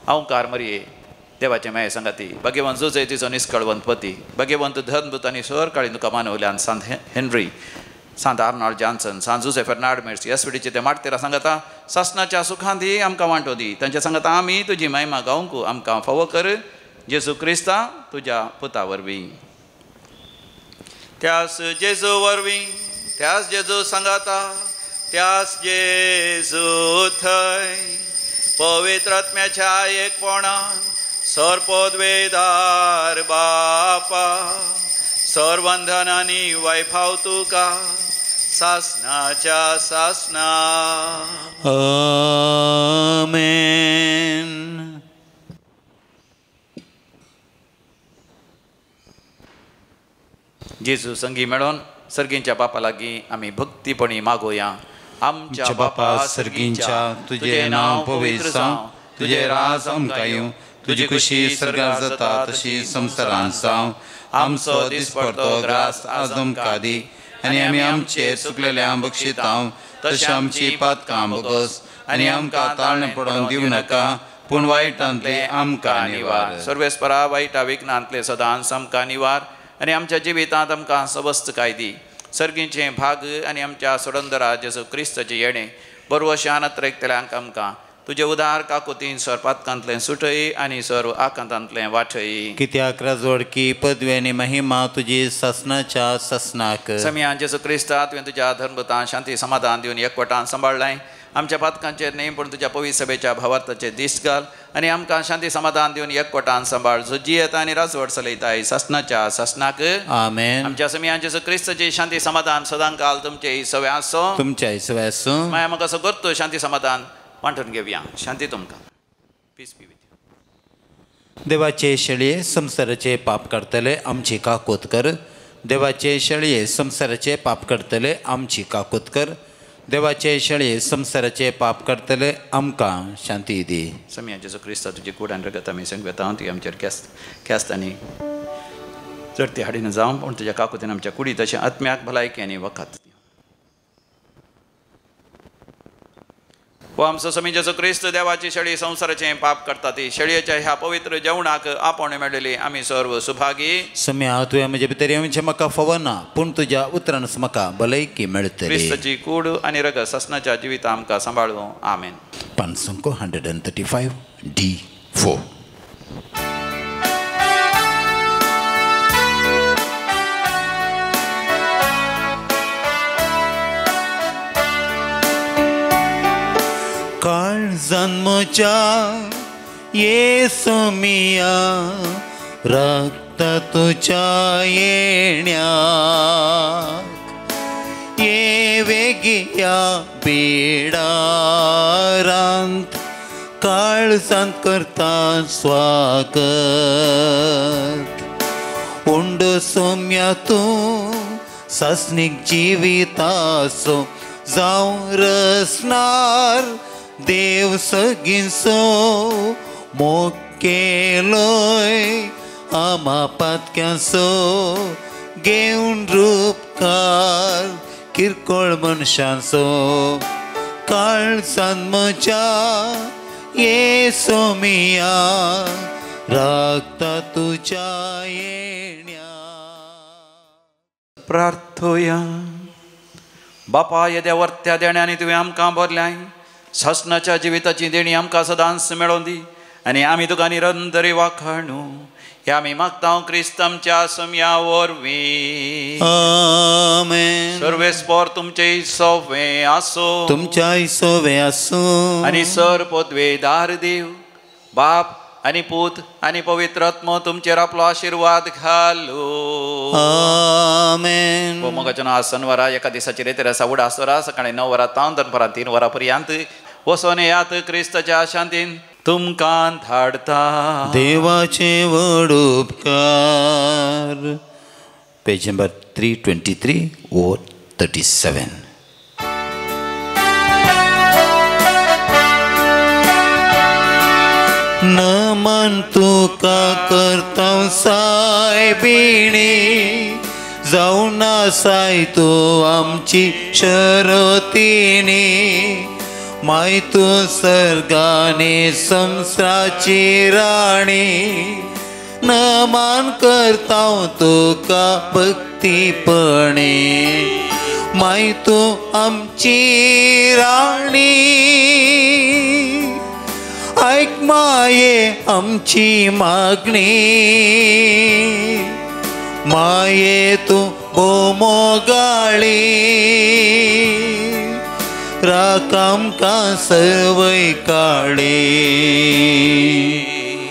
अहंकार मरये देवाचें माये सांगाती, भाग्यवंत जुजय तिचो निस्कळवंत पती, भाग्यवंत धर्मदूत आनी सर काळी तुका मानवल्यान सांत हेनरी, सांत आर्नॉल्ड जॉन्सन, सांत जुजे फेर्नाड मेर्सी एसवीडीचे ते माटतेरा सांगता सासणाच्या सुखांत ही आमकां वांटो दी. तांच्या सांगता आमी तुजी महिमा गावंक आमकां फावो कर. जेजू क्रिस्ता तुज्या पुता वरवीं. त्यास जेजू वरवीं, त्यास जेजू सांगाता, त्यास जेजू थंय पवित्र आत्म्याच्या एकपणान सर्वपदवेदार बापा सर्वंधनानी वैभाव तुका सासनाच्या सासना. आमेन. जेजू संगी मेळोन सर्गींच्या बापा लागीं आमी भक्तीपणी मागोया. आमच्या बापा सर्गींच्या, तुजें नांव पवित्र जावं, तुजें राज आमकां येवं, तुजी खुशी सर्गार जाता तशी संवसारांत जावं. आमचो दिसपडतो ग्रास आज आमकां दी आनी आमी आमचे चुकलेल्यांक बक्षितांव तशें आमची पातकां भोगस आनी आमकां ताळणें पडोवन दिवं नाका, पूण वायटांतलें आमकां निवार. सर्वेस्परा वायटा विघ्नांतलें सदांच आमकां निवार आनी आमच्या जिवितांत आमकां सवस्तकाय दी. सर्गींचें भाग आनी आमच्या सोडंदरा जेजू क्रिस्ताचें येणें बरवशान अत्रेकतल्यांक आमकां तुजे उदार काकुतीन सर्पातकांतलें सुटय आनी सर्व आकांतांतलें वाटय. कित्याक राजवडकी पदवी आनी महिमा तुजी सासनाच्या सासनाक. समिया जेजू क्रिस्ता तुवें तुज्या धर्मतान शांती समाधान दिवन एकवटान सांबाळ्ळें. आमच्या पातकांचेर न्हय पूण तुज्या पवित्र सभेच्या भावार्थाचेर दिश्ट घाल आनी आमकां शांती समाधान दिवन एकवटान सांबाळ, जो जियेता आनी राजवट चलयताय सासनाच्या सासनाक. आमेन. आमच्या समिया जेजू क्रिस्ताची शांती समाधान सदांकाल तुमचे सवे आसूं. तुमच्या सवे आसूं. मागीर म्हाका असो करतो शांती समाधान वांटून घेवया. शांती तुमकां. Peace be with you. देवाचे शेळये संवसाराचे पाप करतले आमची काकूत कर. देवाचे शेळये संवसाराचे पाप करतले आमची काकूत कर. देवाचे शेळये संवसाराचे पाप करतले आमकां शांती दी. समिया जेजू क्रिस्ता तुजी कूड आनी रगत आमी संगवेता ती आमचेर ख्यास्त आनी चडती हाडिना जावं, पूण तुज्या काकुतीन आमच्या कुडी तशें आत्म्याक भलायकी आनी वखद. हो आमचो समी जेजू क्रिस्त देवाची शेळी संवसाराचें पाप करता ती शेळयेच्या ह्या पवित्र जेवणाक आपोवणें मेळ्ळेली आमी सर्व सुभागी. सम्या तुवें म्हजे भितर येवचें म्हाका फावना, पूण तुज्या उतरान म्हाका भलायकी मेळटली. क्रिस्ताची कूड आनी रगत सासनाच्या जिविता आमकां सांबाळूं. आमेन. पानसंको 135 D4. काळजान म्हज्या येसू मिया राखता तुज्या येण्याक, ये वेगया बिडारांत काळजांत करता स्वागत. उंड सोम्या तूं सासणीक जिविताचो जावं रसनार देव सगींचो मोग केलोय आमा पातक्यांचो घेवन रूपकार किरकोळ मनशांचो. काळजान म्हज्या येसू मिया राखता तुज्या येण्या. प्रार्थोया. बापा येद्या वर्त्या देण्यांनी तुवें आमकां भरल्याय. सासनाच्या जिविताची देणी आमकां सदांच मेळोन दी आनी आमी तुका निरंतरी वाखाणू. हे आमी मागता क्रिस्त आमच्या सम्या वरवीं. आमेन. सर्वेस्पर तुमचे सोवे आसो. तुमच्याय सोवे आसूं. आनी सर पदवेदार देव बाप आनी पूत आनी पवित्र आत्मो तुमचेर आपलो आशिर्वाद घालू. आमेन. मोगाचें आज शनवारा एका दिसाचेर येतेर आसा उडास वरां सकाळी 9 वरां तावन दनपारां 3 वरां पर्यंत वचोन येयात क्रिस्ताच्या शांतीन तुमकां धाडता. देवाचे व्हड उपकार. पेज नंबर 323 or 37. नमन तुका करता सायबिणी, जावन आसाय तूं आमची शरतीनी. माय तूं सर्गानी संवसाराची राणी, नमन करता तुका भक्तीपणे. माय तूं आमची राणी, आयक माये आमची मागणी माये तूं भोमोगाळी राख आमकां सर्वय काळी.